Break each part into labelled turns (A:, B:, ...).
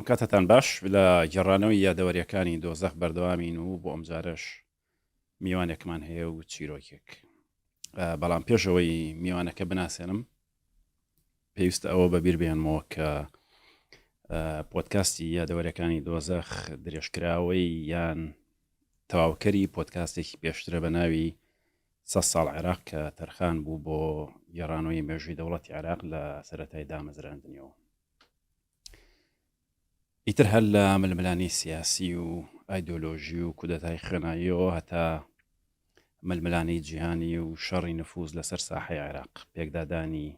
A: کاتتان باش لە گێڕانەوەی یادەوەریەکانی دۆزەخ بەردەوامین و بۆ ئەمجارەش میوانێکمان هەیە و چیرۆکێک بەڵام پێشەوەی میوانەکە بناسێنم پێویستە ئەوە بەبیر بێنمەوە کە پۆتکاستی یادەوەرەکانی دۆزەخ درێژکراوەی یان تەواوکەری پۆتکاستێکی پێشترە بە ناوی سە ساڵ عێراق کە تەرخان بوو بۆ گێڕانەوەی مێژووی دەوڵەتی عێراق لە سەتای دامەزراندنیەوە. ئیتر هەر لە ململانێی سیاسی و ئایدۆلۆژی و کودەتای خوێناییەوە هەتا ململانێی جیهانی و شەڕی نفوز لەسەر ساحەی عێراق، پێکدادانی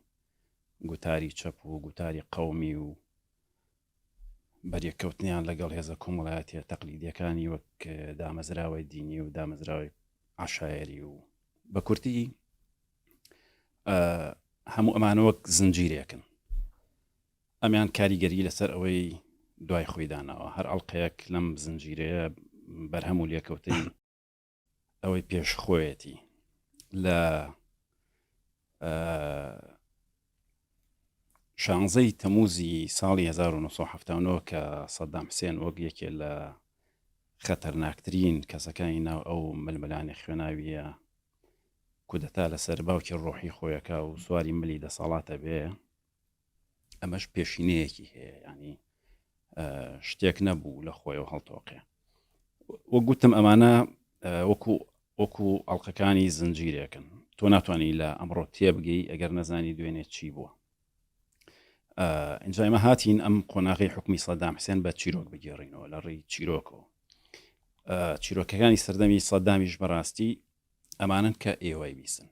A: گوتاری چەپ و گوتاری قەومی و بەریەککەوتنیان لەگەڵ هێزە کۆمەڵایەتیە تەقلیدیەکانی وەک دامەزراوەی دینی و دامەزراوەی عەشایەری و بە کورتی هەموو ئەمانە وەک زنجیرێکن. ئەمیان کاریگەری لەسەر ئەوەی دوای خۆی داناوە، هەر ئەڵقەیەک لەم زنجیرەیە بەرهەم و لێکەوتەی ئەوەی پێش خۆیەتی. لە شانزەی تەموزی ساڵی 1970 کە سەدام حسێن وەک یەکێ لە خەتەرناکترین کەسەکانی ناو ئەو ململانێ خوێناویە کودەتا لەسەر باوکی ڕۆحی خۆیەکا و سواری ملی دەسەڵاتە بێ ئەمەش پێشینەیەکی هەیە ینی شتێک نەبوو لە خۆیەوە هەڵتۆقێ وە گوتم ئەمانە وەکو وەکو ئەڵلقەکانی زنجیرێکن تۆ ناتوانانی لە ئەمڕۆ تێبگەی ئەگەر نەزانی دوێنێ چی بووە ئینجا ئێمە هاتین ئەم قۆناغی حکومی سەدام حسێن بە چیرۆک بگێڕینەوە لە ڕێی چیرۆکەوە چیرۆکەکانی سەردەمی سەدامیش بەڕاستی ئەمانن کە ئێوەی بیسن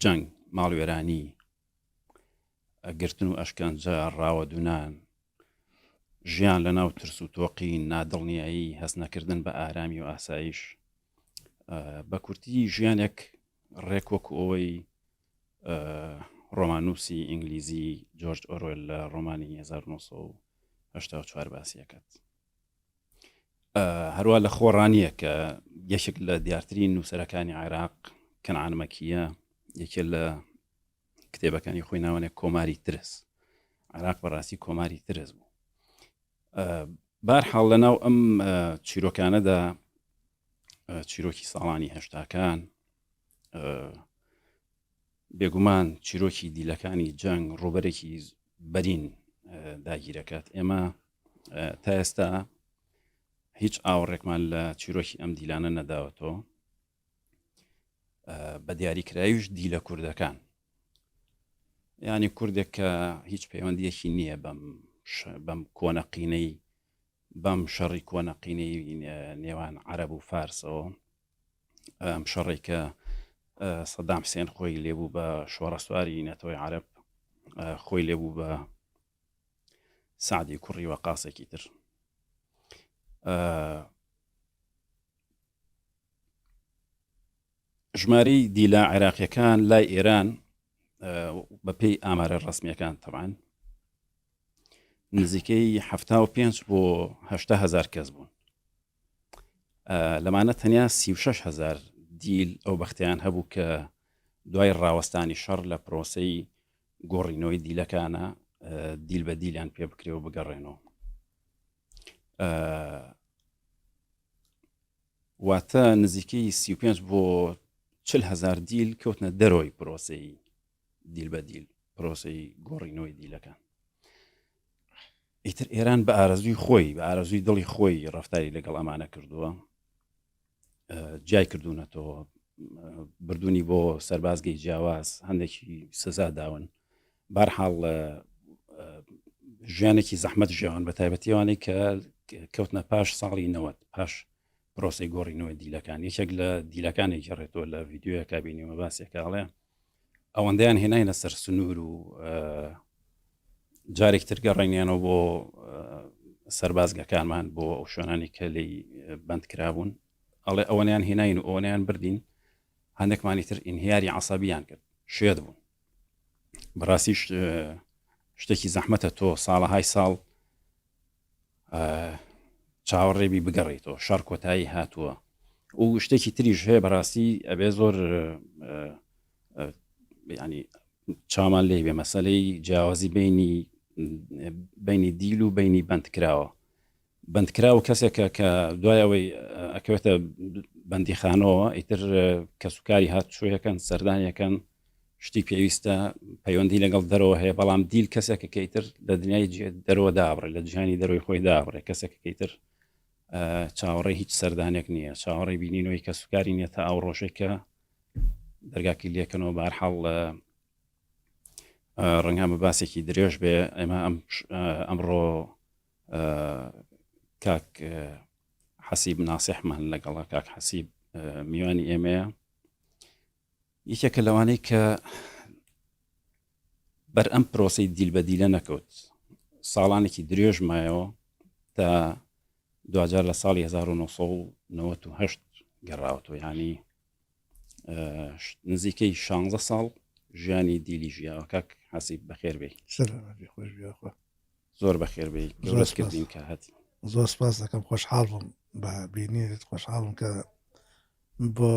A: جەنگ، ماڵوێرانی، گرتن و ئەشکەنجە، ڕاوەدوونان، ژیان لە ناو ترس و تۆقین، نادڵنیایی، هەست نەکردن بە ئارامی و ئاسایش، بە کورتی ژیانێک ڕێک وەکو ئەوەی ڕۆماننووسی ئینگلیزی جۆرج ئۆروێل لە ڕۆمانی 1984 باسی ئەکات. هەروا لە خۆڕا نییە کە یەکێک لە دیارترین نووسەرەکانی عێراق کەنعان مەکیە یەکێ لە کتێبەکانی خۆی ناوانێک کۆماری ترس عێراق بەڕاستی کۆماری ترس بوو بار حاڵ لە ناو ئەم چیرۆکانەدا چیرۆکی ساڵانی هەشتاکان بێگومان چیرۆکی دیلەکانی جەنگ ڕووبەرێکی بەرین داگیرەکات ئێمە تا ئێستا هیچ ئاوڕێکمان لە چیرۆکی ئەم دیلانە نەداوەتەوە بە دیاریکراویش دیلە کوردەکان ینی کوردێک کە هیچ پەیوەندیەکی نییە بەم بەم کۆنەقینەی بەم شەڕی کۆنەقینەی نێوان عەرەب و فارسەوە ئەم شەڕێک کە سەدام حسێن خۆی لێبوو بە شۆڕەسواری نەتەوەی عەرەب خۆی لێبوو بە سعدی کوڕی وەقاسێکی تر ژمارەی دیلە عێراقیەکان لای ئێران بەپێی ئامارە ڕسمیەکان تەبان نزیکەی 75 بۆ 8 هزار کەس بوون لەمانە تەنیا 36 هزار دیل ئەو بەختیان هەبوو کە دوای ڕاوەستانی شەڕ لە پرۆسەی گۆڕینەوەی دیلەکانە دیل بە دیلیان پێ بکرێ و بگەڕێنەوە واتە نزیکەی 35 بۆ 40 هزار دیل کەوتنە دەرەوەی پرۆسەی دیل بە دیل پرۆسەی گۆڕینەوەی دیلەکان ئیتر ئێران بە ئارەزوی خۆی بە ئارەزوی دڵی خۆی ڕفتاری لەگەڵ ئەمانە کردووە جیای کردوونەتەوە بردوونی بۆ سەربازگەی جیاواز هەندێکی سزا داون بارحاڵ ژیانێکی زەحمەت ژیان بە تایبەتیوانەی کە کەوتنە پاش ساڵی نەوەت پاش پرۆسی گۆڕینەوەی دیلەکان یەکێک لە دیلەکانی گەڕێتەوە لە ڤیددیوەکە بینیمە باسێکاڵێ ئەوەندەیان هێناینە سەر سنوور و جارێک تر گەڕێنیانەوە بۆ سەربازگەکانمان بۆ ئەو شوێنانی کە لی بند کرابوون ئەڵێ ئەوەیان هێناین و ئەوەیان بردین هەندێکمانی تر ئینهیاری عسابیان کرد شێت بوون بەڕاستیش شتێکی زەحمەتە تۆ ساڵەهای ساڵ چاوەڕێبی بگەڕیتەوە شەڕ کۆتایی هاتووە و شتێکی تریش هەیە بەڕاستی ئەبێ زۆر ینی چامان لێ بێ مەسلەی جیاوازی بینی بینی دیل و بینی بەندکراوە. بەندکراو کەسێکە کە دوای ئەوەی ئەکەوێتە بەندیخانەوە ئیتر کەسوکاری هات چۆیەکەن سەردانیەکەن شتی پێویستە پەیوەندی لەگەڵ دەرەوە هەیە بەڵام دیل کەسێکە کە ئیتر لە دنیای دەرەوە دابڕێ لە جیهانی دەرەوەی خۆی دابڕێ کەسێکە کە ئیتر چاوەڕێی هیچ سەردانێک نییە چاوەڕێی بینینەوەی کەسوکاری نییە تا ئەو ڕۆژێک کە دەرگاکی لێکەنەوە بارحاڵ ڕەنگە بە باسێکی درێژ بێ ئێمە ئەم ئەمڕۆ کاک حەسیب ناسیحمان لەگەڵە کاک حەسیب میوانی ئێمەیە یەکێکە لەوانەی کە بەر ئەم پرۆسی دیل بە دیلە نەکەوت ساڵانێکی درێژ مایەوە تا دواجار لە ساڵی 1998 گەڕاوەتەوە ینی نزیکەی 16 ساڵ ژیانی دیلی ژیاوە کاک حەسیب بەخێر بێ زۆر بەخێر بێی گەورەت کردین کە هاتی.
B: زۆر سپاس دەکەم خۆشحاڵ بووم بە بینینت خۆشحاڵم کە بۆ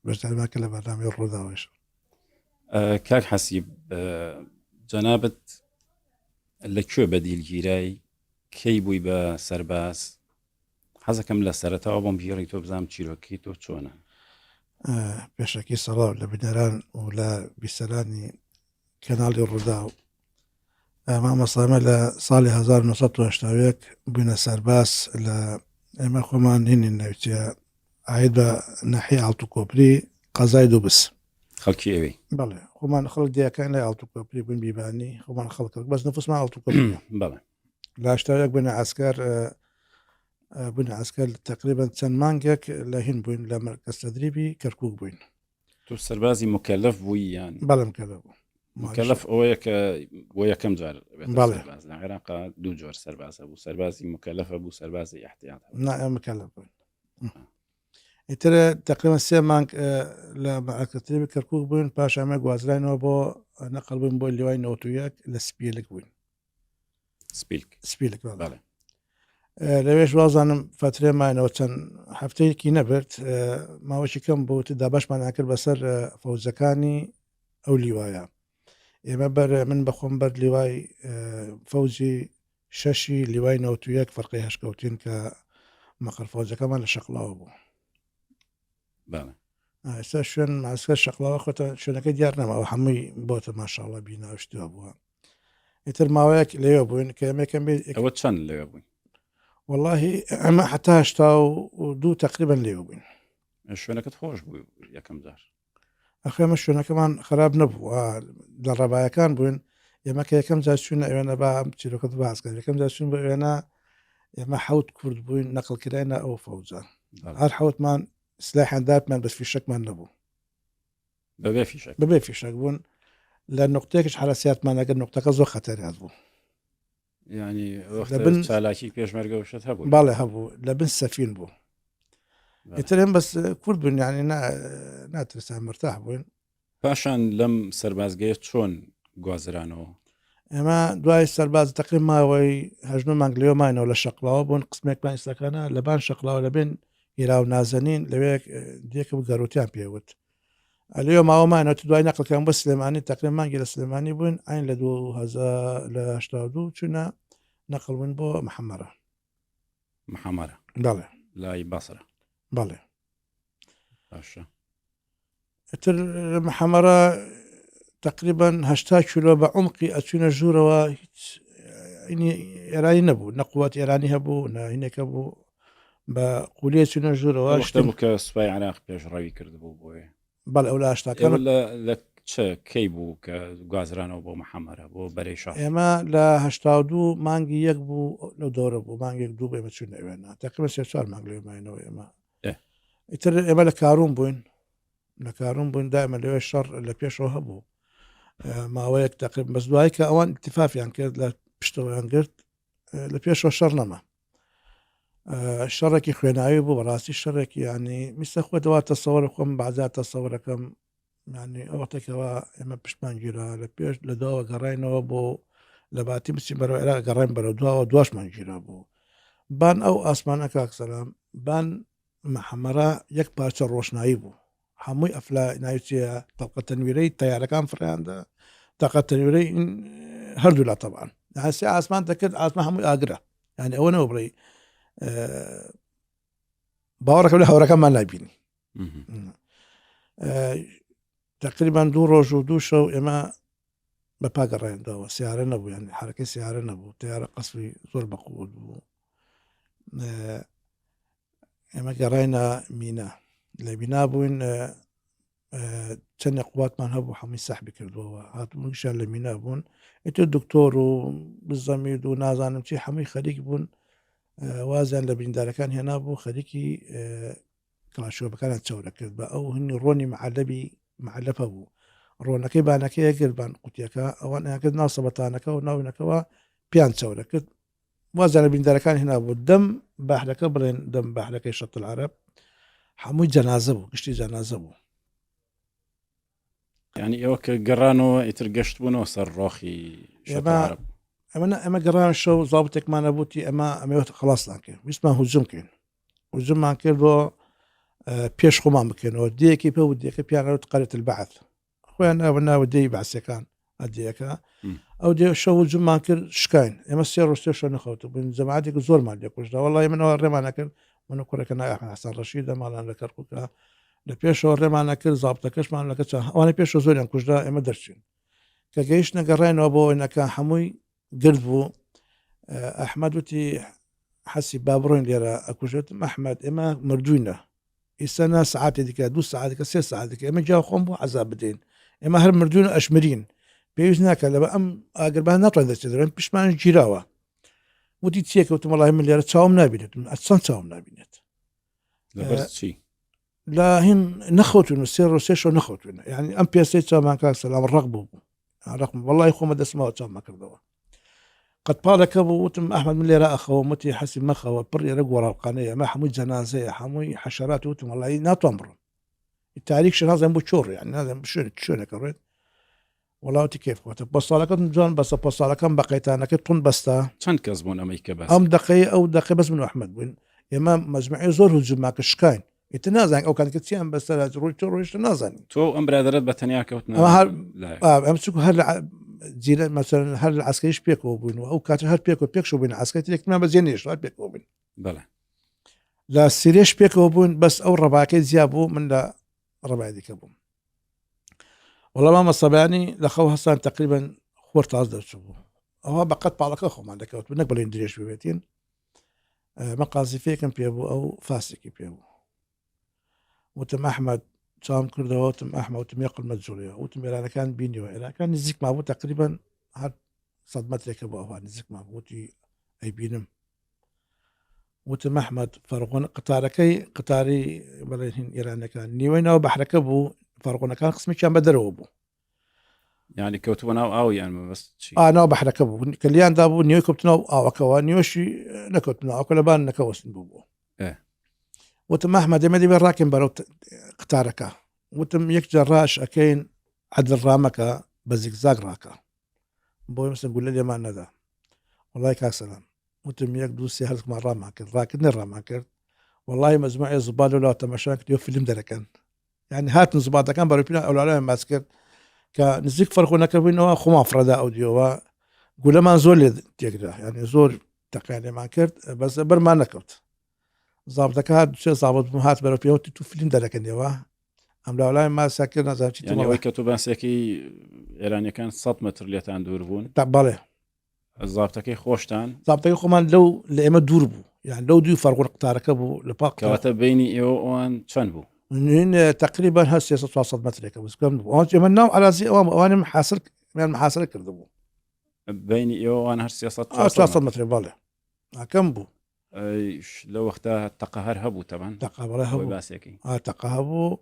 B: بەشداریمان کرد لە بەرنامەی ڕووداویش.
A: کاک حەسیب جەنابت لە کوێ بەدیل گیرای کەی بووی بە سەرباز حەزەکەم لە سەرەتاوە بۆم بگێڕی تۆ بزانم چیرۆکی تۆ چۆنە
B: پێشەکی سەڵاو لە بینەران و لە بیسەرانی کەناڵی ڕووداو مامۆستا ئێمە لە ساڵی 1981 بووینە سەرباز لە ئێمە خۆمان هینین ناوچە ئاید بە ناحیە ئاڵتو کۆپری قەزای دوبس
A: خەڵکی ئەوێ
B: بەڵێ خۆمان خەڵک دیەکان لە ئاڵتو کۆپری بووین بیبانی خۆمان خەڵک بەس نفوسمان ئاڵتو کۆپری
A: بەڵێ
B: لە 81 بووینە عەسکەر بووینە عەسکەر تقریبا چەند مانگێک لە هین بووین لە مەرکەز تەدریبی کەرکوک بووین
A: تۆ سەربازی مکەلەف بووی یان؟
B: بەڵێ مکەلەف بووم.
A: مکەلەف ئەوەیە کە بۆ یەکەم جار بێتە سەرباز. لە عێراق دوو جۆر سەرباز هەبوو، سەربازی مکەلەف هەبوو، سەربازی ئیحتیاط
B: هەبوو. نا ئێمە مکەلەف بووین. ئیتر تقریبا سێ مانگ لە مەعەکەتری کەرکوک بووین، پاش ئەمە گوازراینەوە بۆ نەقل بووین بۆ لیوای 91 لە سپیلک بووین.
A: سپیلک
B: سپیلک بەڵێ. لەوێش وازانم فترێ ماینەوە چەند هەفتەیەکی نەبرد ماوەشی کەم بوو دابەشمان ئەکرد بەسەر فەوجەکانی ئەو لیوایە ئێمە بەر من بەخۆم بەر لیوای فەوجی شەشی لیوای 91 فەرقی هەشکەوتین کە مەقەر فەوجەکەمان لە شەقڵاوە بوو ئێستا شوێن ماسکە شەقڵاوە خۆتە شوێنەکە دیار نەماوە هەمووی بۆتە ماشاڵە بیناوشتوە بووە ئیتر ماوەیەک لەوێ بووین کە ئێمە بێ
A: ئەوە چەند لەوێ بووین؟
B: واللهی ئەمە حتا 82 تقریبا لێوە بووین
A: شوێنەکەت خۆش بوو یەکەم جار
B: ئەخ ئێمە شوێنەکەمان خراپ نەبوو لە ڕەبایەکان بووین ئێمە کە یەکەم جار چوینە ئەوێنە با ئەم چیرۆکەت باس کەم یەکەم جار چوین بۆ ئەوێنە ئێمە حەوت کورد بووین نەقل کراینە ئەو فەوجە هەر حەوتمان سلاحیان داپمان بەس فیشەکمان نەبوو
A: بەبێ فیشەک
B: بەبێ فیشەک بوون لە نقطەیەکش حرەسیاتمان ئەگەر نقطەکە زۆر خەتەریات بوو
A: ینی لە بن چالاکی پێشمەرگە شت هەبوو
B: باڵێ هەبوو لە بن سەفین بوو ئیتر ئێمە بەس کورد بوون یعنی ناترسان مرتاح بووین
A: پاشان لەم سەربازگەیە چۆن گوازرانەوە؟
B: ئێمە دوای سەرباز تقریب ماوەی هەژنۆ مانگ لەوێ ماینەوە لە شەقڵاوە بوون قسمێکمان ئیسلاکانە لەبان شەقڵاوە لەبێن هیرا و نازەنین لەوێ دێکە و گەروتیان پێوت لەوێ ماوە ماینەوە تو دوای نەقلکان بۆ سلێمانی تقریب مانگی لە سلێمانی بوون ئاین لە 2000 لە 82 چوونە نەقل بوون بۆ محەممەرە
A: محەممەرە
B: بەڵێ
A: لای بەسرە
B: بەڵێ
A: باشە
B: ئیتر محەمەرە تقریبا هەشتا کیلۆ بە عمقی ئەچوینە ژوورەوە هیچ ئێرانی نەبوو نە قوت ئێرانی هەبوو نە هینێکە بوو بە قولیە چوینە ژوورەوە
A: شتە بوو کە سوپای عراق پێشڕەوی کردبوو بۆیە
B: بەڵێ ئەو لە هەشتاکان
A: لە چ کەی بوو کە گوازرانەوە بۆ محەمەرە بۆ بەرەی شەڕ؟
B: ئێمە لە 82 مانگی یەک بوو لەو دەورە بوو مانگێک دوو بوو ئێمە چوینە ئەوێنا تقریبا سێ چوار مانگ لەوێ ماینەوە ئێمە ئیتر ئێمە لە کارون بووین لە کارون بووین دائما لەوێ شەڕ لە پێشەوە هەبوو ماوەیەک تقریب بەس دوای کە ئەوان اتفافیان کرد لە پشتەوەیان گرت لە پێشەوە شەڕ نەما شەڕێکی خوێناوی بوو بەڕاستی شەڕێکی ینی میسە خۆ دەوا تەسەوەرە خۆم بازار تەسەوەرەکەم ینی ئەو وەختێکەوە ئێمە پشتمان گیرا لە پێش لە دواوە گەڕاینەوە بۆ لە باتی بچین بەرەو عێراق گەڕاین بەرەو دواوە دواشمان گیرا بوو بان ئەو ئاسمانە کاک سەلام بان محەمەرە یەک پارچە ڕۆشنایی بوو هەمووی ئەفلا ناوی چیە تەقە تەنویرەی تەیارەکان فڕیاندا تەقە تەنویرەی هەردوو لا تەبان. هەسێ ئاسمان دەکرد ئاسمان هەمووی ئاگرە یعنی ئەوە نەوە بڵێ باوەڕەکە لە هەورەکەمان نابینی تقریبان دوو ڕۆژ و دوو شەو ئێمە بە پاگەڕێندەوە سیارە نەبوو یان حرەکەی سیارە نەبوو تیارە قەسوی زۆر بەقوت بوو ئێمە گەڕاینە مینا لە بینا بووین چەندێک قواتمان هەبوو هەمووی سەحبی کردووە هاتبوونیشیان لە مینا بوون ئیتر دکتۆر و بزەمید و نازانم چی هەمووی خەریک بوون وازیان لە بریندارەکان هێنا بوو خەریکی کڵاشۆبەکانیان چەورە کرد بە ئەو هەنی ڕۆنی معلبی معلفە بوو ڕۆنەکەی بانەکەیە کرد بان قوتیەکە ئەوان کرد ناو سەبەتانەکە و ناونەکەەوە پیان چەورە کرد وازیان لە بریندارەکان هێنابوو دەم بەحرەکە بڵێن دەم بەحرەکەی شەت العرب هەمووی جەنازە بوو گشتی جەنازە بوو
A: ینی ئێوە کە گەڕانەوە ئیتر گەشت بوونەوە سەر ڕۆخی
B: ئەمە ئەمە گەڕان شەو زابتێکمانە بووتی ئەمە ئەمەوێت خلاصتان کرد ویستمان هجوم کەین هجوممان کرد بۆ پێش خۆمان بکەنەوە دێکی پێ و دێکە پیانەوە قەرەت البعث خۆیان ناوە ناوە دێی بەعسیەکان ئەدیەکە ئەو دێ شەو و جممان کرد شکاین ئێمە سێ ڕۆژ سێ شەو نەخەوت بووین جەماعەتێک زۆرمان لێ کوژرا وەڵی منەوە ڕێمان نەکرد من و کوڕەکە ناوی ئەحمەد حەسەن ڕەشیدە ماڵان لە کەرکووکە لە پێشەوە ڕێمان نەکرد زابتەکەشمان لەکە چا ئەوانەی پێشەوە زۆریان کوژرا ئێمە دەرچوین کە گەیشتنە گەڕاینەوە بۆ ئەوەینەکە هەمووی گرد بوو ئەحمەد وتی حەسی با بڕۆین لێرە ئەکوژێتم ئەحمەد ئێمە مردوینە ئیستا نا سەعاتێ دیکە دوو سەعات دیکە سێ سەعات دیکە ئێمە جا خۆم بۆ عەزاب بدەین ئێمە هەر مردوون و ئەشمرین پێویست ناکە لەبە ئەم ئاگربان ناتوانین دەچێت دەرەوە پشتمان گیراوە وتی چیە کەوتم وەڵی من لێرە چاوم نابینێت من ئەچەند چاوم نابینێت
A: لەبەر چی
B: لە هین نەخەوتون و سێ ڕۆژ سێ شەو نەخەوتون یعنی ئەم پێستەی چاومان کاک سەلام ڕەق بوو بوو ڕقم وەڵی خۆمە دەستمەوە چاوم نەکردەوە قەت پاڵەکە بوو وتم ئەحمد من لێرە ئەخەوم وتی حەسی مەخەوە پڕ ئێرە گۆڕاوقانەیە ئەمە هەمووی جەنازەیە هەمووی حەشەرات وتم وەڵی ناتوان بڕۆم تاریک شە نازانم بۆ چۆ ڕێ نازانم شوێن شوێنەکە ڕێت وڵاتی کەیف خۆتە پۆستاڵەکەم جوان بەسە پۆستاڵەکەم بە قەیتانەکەی توند بەستە
A: چەند کەس بوون ئەمەی کە
B: بەس ئەم دەقەی ئەو دەقەی بەس من و ئەحمد بووین ئێمە مەجموعەی زۆر هجوممان کرد شکاین ئیتر نازانین ئەو کاتێک چیان بەسەر ڕۆی تۆ ڕۆیشتە نازانین
A: تۆ ئەم برادەرت بە تەنیا کەوتنە
B: ئەمە هەر ئەم چونکە هەر لە جیرە مەسەلەن هەر لە عەسکەریش پێکەوە بووین و ئەو کاتە هەر پێکەوە پێکشەوە بووین عەسکەری ترێکمان بەجێ نێشت هەر پێکەوە بووین
A: بەڵێ
B: لە سیرێش پێکەوە بوون بەس ئەو ڕەباکەی جیا بوو من لە ڕەبای دیکە بووم وەڵا مامە سەبانی لە خەو هەستان تقریبا خۆر تاز دەرچوو بوو ئەوە بەقەت پاڵەکە خۆمان دەکەوت نەک بڵێن درێژ ببێتین مە قازیفەیەکم پێ بوو ئەو فاسێکی پێ بوو وتم ئەحمد چاوم کردەوە وتم ئەحمە وتم یەقل مەجوڵیە وتم ئێرانەکان بینیوە ئێرانەکان نزیک مابوو تقریبا هەر سەد مەترێکە بۆ ئەوە نزیک مابوو وتی ئەیبینم وتم ئەحمد فەرغۆن قەتارەکەی قەتاری بڵێن هین ئێرانەکان نیوەی ناو بەحرەکە بوو فەرغۆنەکان قسمێکیان بە دەرەوە بوو
A: یعنی کەوتووە ناو ئاو یان مەبەست
B: چی ئا ناو بەحرەکە بوو کە لیان دابوو نیوەی کەوتنەوە ئاوەکەوە نیوەشی نەکەوتنەوە ئاوەکە لەبان نەکەوەستن بوو بوو وتم ئەحمد ئێمە دەبێت ڕاکەین بەرەو قەتارەکە وتم یەک جار ڕاش ئەەکەین عەدل ڕامەکە بە زیگزاگ ڕاکە بۆی مەسەن گولە لێمان نەدا وڵای کاک سەلام وتم یەک دوو سێ هەرمان ڕامان کرد ڕاکردنی ڕامان کرد وڵی مەجموعی زوبا لەولا تەماشا کرد فیلم دەرەکەن یعنی هاتن زوباتەکان بەرەو پیران ئەولالایان باس کرد کە نزیک فەرخۆ نەکردبووینەوە خۆمان فڕەدا ئەو دیەوە گولەمان زۆر لێ تێکرا یعنی زۆر تەقیان لێمان کرد بەس بەرمان نەکەوت زابتەکە هات سێ زابت بوو هات بەرەو پێوە تو فیلم دەرەکەنەوە ئەم لاولای ماسا کرد نازانم چی
A: یعنی ئەوەی کە تۆ باسێکی ئێرانیەکان 100 متر لێتان دوور بوون
B: تا بەڵێ
A: زابتەکەی خۆشتان
B: زابتەکەی خۆمان لەو لە ئێمە دوور بوو یان لەو دوو فەرغون قوتارەکە بوو لە پاک
A: کەواتە بینی ئێوە ئەوان چەند بوو
B: تقریبا هەر 300 400 مترێکە بوو کەم بوو ئەوان ئێمە ناو ئەرازی ئەوان ئەوانم حاصل یان محاصرە کردبوو
A: بینی ئێوە ئەوان هەر 300 400
B: متر بەڵێ ئاکەم بوو
A: لە وەختە تەقە هەر هەبوو تەبان
B: تەقە بەڵێ هەبوو باسێکی تەقە هەبوو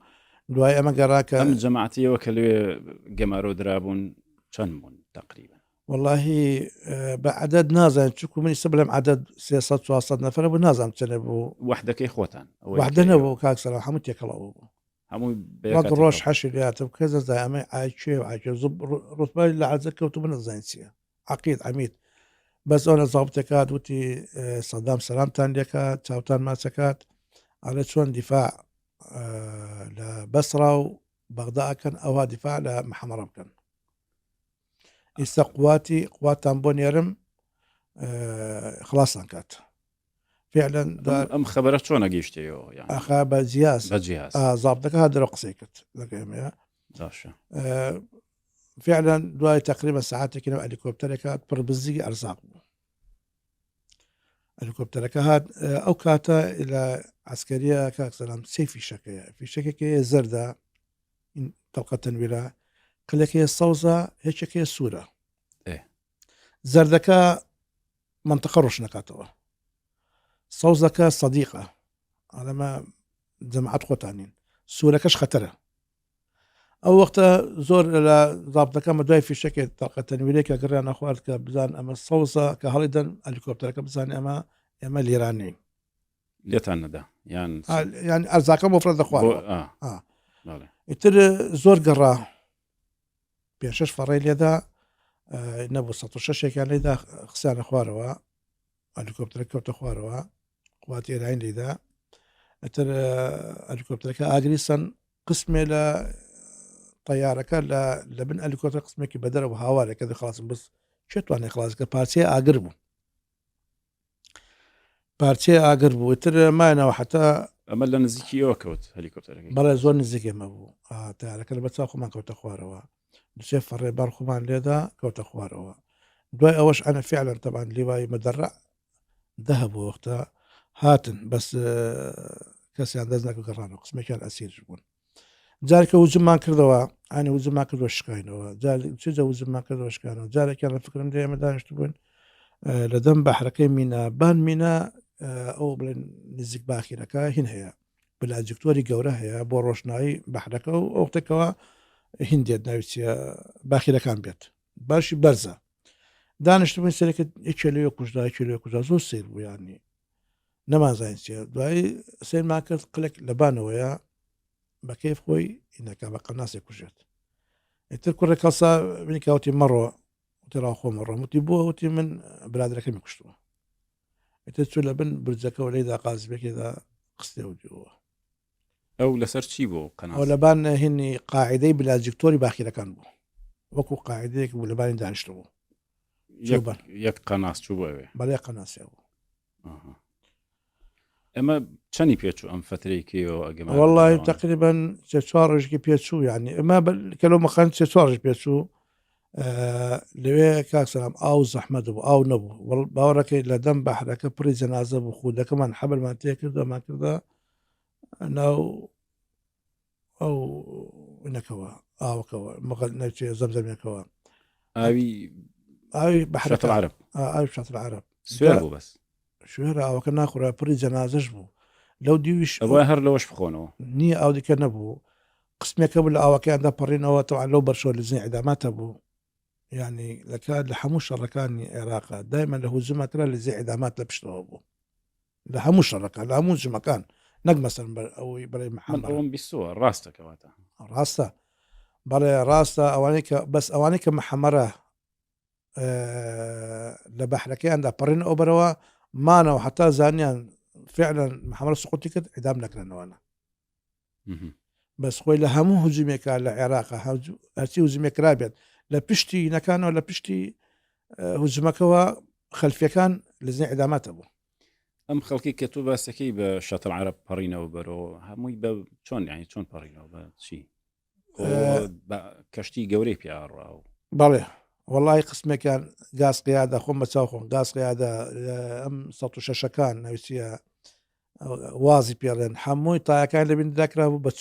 B: دوای ئەمە گەڕاکە
A: ئەم جەماعەتیەوە کە لێ گەمارۆ درابوون چەند بوون تقریبا
B: واللهی بە عدد نازانم چکو منی سە بڵێم عدد 300 400 نەفرە بوو نازانم چەنە بوو
A: وحدەکەی خۆتان
B: وحدە نەبوو کاک سەلام هەموو تێکەڵەوە بوو
A: هەموو
B: وەک ڕۆژ حەشی لاتم کەس نەزانێ ئەمە ئای کوێ و ئای کوێ ڕوتبەی لە عەزە کەوت و من نەزانین چییە عەقید عەمید بەس ئەو لە زابتەکات وتی سەدام سەلامتان لێکات چاوتان ماچەکات ئەڵێ چۆن دیفاع لە بەسرا و بەغدا ئەکەن ئەوها دیفاع لە محەمەڕە بکەن ئیستا قواتی قواتان بۆ نێرم. خلاصان کات فعلا
A: ئەم خبرە چۆنە گەیشتەوە
B: ئاخا بە جیاز بە جیاز زابتەکە هات دەرەوە قسەی کرد لەگە ئێمەیە
A: باشە
B: فعلا دوای تقریبا ساعتێکی ناو ئەلیکۆپتەرێک هات پڕ بزیگی ئەرزاق بوو ئەلیکۆپتەرەکە هات ئەو کاتە لە عسکەریە کاک سەلام سێ فیشەکەیە فیشەکێکی زەردە تەڵقە تەنویرە قلەکەی سەوزە هێچێکی سوورە زەردەکە منطقە ڕۆشنەکاتەوە سەوزەکە سەدیقە ئەلەمە جەماعەت خۆتانین سوورەکەش خەتەرە ئەو وەختە زۆر لە زابتەکە مە دوای فیشەکێک تاقە تەنویرێکە گڕیان نەخوارد کە بزان ئەمە سەوزە کە هەڵی دەن ئەلیکۆپتەرەکە بزانێ ئەمە ئێمە لێران نین
A: لێتان نەدا یان
B: یان ئەرزاکە بۆ فرە دەخوارد ئیتر زۆر گەڕا پێ شش فەڕی لێدا نەبوو سە شەشێکیان لێدا خسانە خوارەوە ئەلیکۆپتەرە کەوتە خوارەوە قوات ئێراین لێدا ئەتر ئەلیکۆپتەرەکە ئاگری سەن قسمێ لە طیارەکە لە لە بن ئەلیکۆپتەر قسمێکی بەدەرەوە هاوارێکە دەخڵاسم بەس چێ توانێ خلاصکە پارچەیە ئاگر بوو پارچەیە ئاگر بوو تر مایەوە حتا
A: ئەمە لە نزیکی ئەوە کەوت هەلیکۆپتەرەکە
B: بەڵێ زۆر نزیک ئێمە بوو تارەکە لە بەچاو خۆمان کەوتە خوارەوە دوسێ فەڕێ بەر خۆمان لێدا کەوتە خوارەوە دوای ئەوەش ئەنە فعلەن تەبان لیوای مەدەڕع دە هەبوو وەختە هاتن بەس کەسیان دەست نەکە گەڕانەوە قسمێکیان ئەسیرش بوون جارکە وزمان کردەوە ئەنی وزمان کردەوە شکاینەوە جار وزمان کردەوە شکانەوە جارێکیان لە فکرم لێ ئێمە دانیشت بوون لە دەم بەحرەکەی مینا بان مینا ئەو بڵێن نزیک باخیرەکە هین هەیە بلاجکتۆری گەورە هەیە بۆ ڕۆشنایی بەحرەکە و ئەوتێکەوە هندێت ناوی چیە باخیرەکان بێت باشی بەرزە دانیشتبووین سەرەکە یەکێ لەوێ کوژرا یەکێ لەوێ کوژرا زۆر سیر بوو یانی نەمانزانین چیە دوایی سەیرمان کرد قلێک لەبانەوەیە بە کەیف خۆی ئینەکە بە قەناسێک کوژێت ئیتر کوڕێک هەڵسا بنی کاوتی مەڕۆ وتی ڕا خۆم ڕۆم وتی بۆ وتی من برادەرەکەمی کوشتووە ئیتر چوو لە بن برجەکەەوە لێدا قازبێکێدا قستێ و دیوە
A: ئەو لەسەر چی بوو
B: قەناس؟ ئەو لەبان هینی قاعیدەی بلاجیکتۆری باخیرەکان بوو وەکو قاعیدەیەک بوو لەبانی دانیشتبوو
A: یەک یەک قەناس چوو بۆ ئەوێ
B: بەڵێ قەناسێ بوو
A: ئەمە چەنی پێچوو ئەم فترەی کەیەوە ئەگەم
B: والله تقریبا سێ چوار ڕۆژێکی پێچوو یعنی ئەمە کە لەو مەخان سێ چوار ڕۆژ پێچوو لەوێ کاک سەلام ئاو زەحمەت بوو ئاو نەبوو باوەڕەکەی لە دەم بەحرەکە پڕی جەنازە بوو خودەکەمان حەبلمان تێکردەمان کردە ناو ئەو نەکەوە ئاوەکەوە مەغەل نەچێ زەمزەمێکەوە
A: ئاوی
B: ئاوی بەحرەکە
A: عرب
B: ئاوی شەتر عرب
A: سوێر بوو بەس
B: شوێرە ئاوەکە ناخورا پڕی جەنازەش بوو لەو دیویش
A: ئەوە هەر لەوەش بخۆنەوە
B: نییە ئاو دیکە نەبوو قسمێکە بوو لە ئاوەکەیاندا پەڕینەوە تەوان لەو بەرشەوە لە ئیداماتە بوو یعنی لە کات لە هەموو شەڕەکانی عێراقا دایمە لە هوجمەکرا لە زی ئیدامات لە پشتەوە بوو لە هەموو شەڕەکان لە هەموو جمەکان نەک مەسەن بەر ئەوەی بەڵێ
A: محەممەد ئەوم بیستووە ڕاستە کەواتە
B: ڕاستە بەڵێ ڕاستە ئەوانەی کە بەس ئەوانەی کە محەمەرە لە بەحرەکەیاندا پەڕین ئەوبەرەوە مانەوە حتا زانیان فعلا محەمەرە سقوتی کرد ئیدام نەکرنەوەە بەس خۆی لە هەموو هجومێکا لە عێراق هەرچی هجومێک کرابێت لە پشتی نەکانەوە لە پشتی هجومەکەوە خەلفیەکان لە زنی ئیداماتە بوو
A: ئەم خەڵکی کە تۆ باسەکەی بە شەتڵ عرب پەڕینەوە بەرەوە هەمووی بە چۆن یانی چۆن پەڕینەوە بە چی کەشتی گەورەی پیاڕا و
B: بەڵێ وەڵی قسمێکیان گاز قیادە خۆم بە چاو خۆم گاز قیادە ئەم 16ەکان ناویچیە وازی پێڵێن هەمووی تایەکان لەبین داکرا بوو بە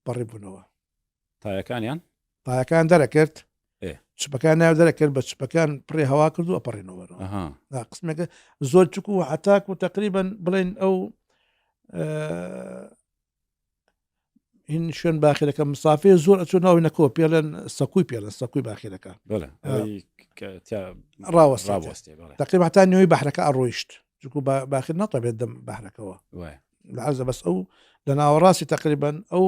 B: پەڕی بوونەوە
A: تایەکانیان
B: تایەکان دەرەکرد چپەکان ناو دەرەکرد بە چپەکان پڕی هەوا کرد و ئەپەڕینەوە قسمێکە زۆر چک و حتاک و تقریبن بڵێن ئەو هین شوێن باخیرەکە مسافەیە زۆر ئەچۆ ناوی نەکەوە پێڵێن سەکوی پێڵێن سەکوی باخیرەکە ڕاوەستێ تقریبا تا نوێی بەحرەکە ئەڕۆیشت چکو باخیر ناتوانێت دەم بەحرەکەوە لە عەرزە بەس ئەو لە ناوەڕاستی تقریبا ئەو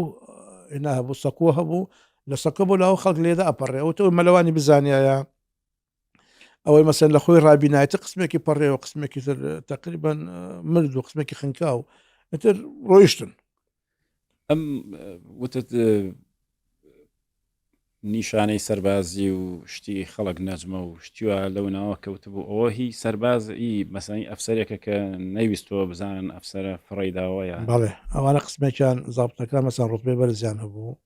B: هنا هەبوو سەکوە هەبوو لە سەکە بۆ لاوە خەڵک لێدا ئەپەڕێ ئەو تۆ مەلەوانی بزانایە ئەوەی مەسەن لە خۆی ڕابینایەتی قسمێکی پەڕێەوە قسمێکی تر تقریبا مرد و قسمێکی خنکا و ئیتر ڕۆیشتن
A: ئەم وتت. نیشانەی سەربازی و شتی خەڵک نەجمە و شتی وا لەو ناوە کەوتبوو ئەوە هی سەرباز ئی مەسەلەن ئەفسەرێکە کە نەیویستووە بزانن ئەفسەرە فڕێی داوە یا
B: بەڵێ ئەوانە قسمێکیان زابتەکان مەسەن ڕوتبەی بەرزیان هەبوو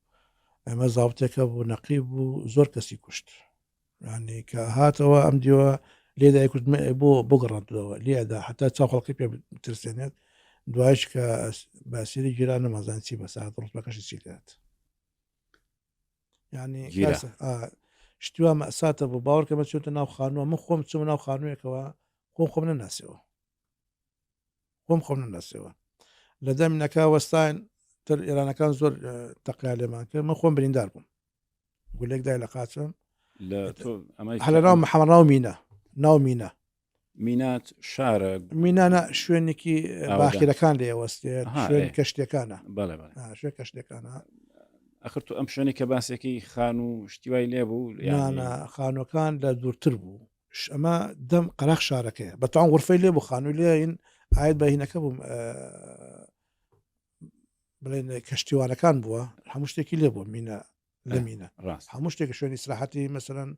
B: ئەمە زابتێکە بوو نەقیب بوو زۆر کەسی کوشت ینی کە هاتەوە ئەم دیوە لێ دایکوت بۆ بۆ گەڕاندەوە لێدا حتا چاو خەڵکی پێ بترسێنێت دوایش کە باسیری گیرا نەمازان چی بەسات ڕوتبەکەشی چی لێت ینی شتوا مەساتە بوو باوەڕکە بە چێتە ناو خانووە من خۆم چوومە ناو خانوویەکەوە خۆم خۆم نەناسیەوە خۆم خۆم نەناسیەوە لە دەم نەکا وەستاین تر ئێرانەکان زۆر تەقیا لێمان کرد من خۆم بریندار بووم گولێک دای لە قاچم لە ناو محەمەڕاو مینە ناو مینە
A: مینات شارە؟
B: مینا نا شوێنێکی باخیرەکان لێ وەستێت شوێن کەشتەکانە شوێن کەشتەکانە
A: ئەخر تو ئەم شوێنی کە باسێکی خان و شتیوای لێ بوو
B: یانە خانوەکان لە دوورتر بوو ئەمە دەم قەراخ شارەکەیە بەتوان غرفەی لێ بوو خانووی لێین ئاید بە هینەکە بووم بڵێن کەشتیوانەکان بووە هەموو شتێکی لێ بوو مینە لە مینە
A: ڕاست
B: هەموو شتێک شوێنی سراحەتی مەسەرەن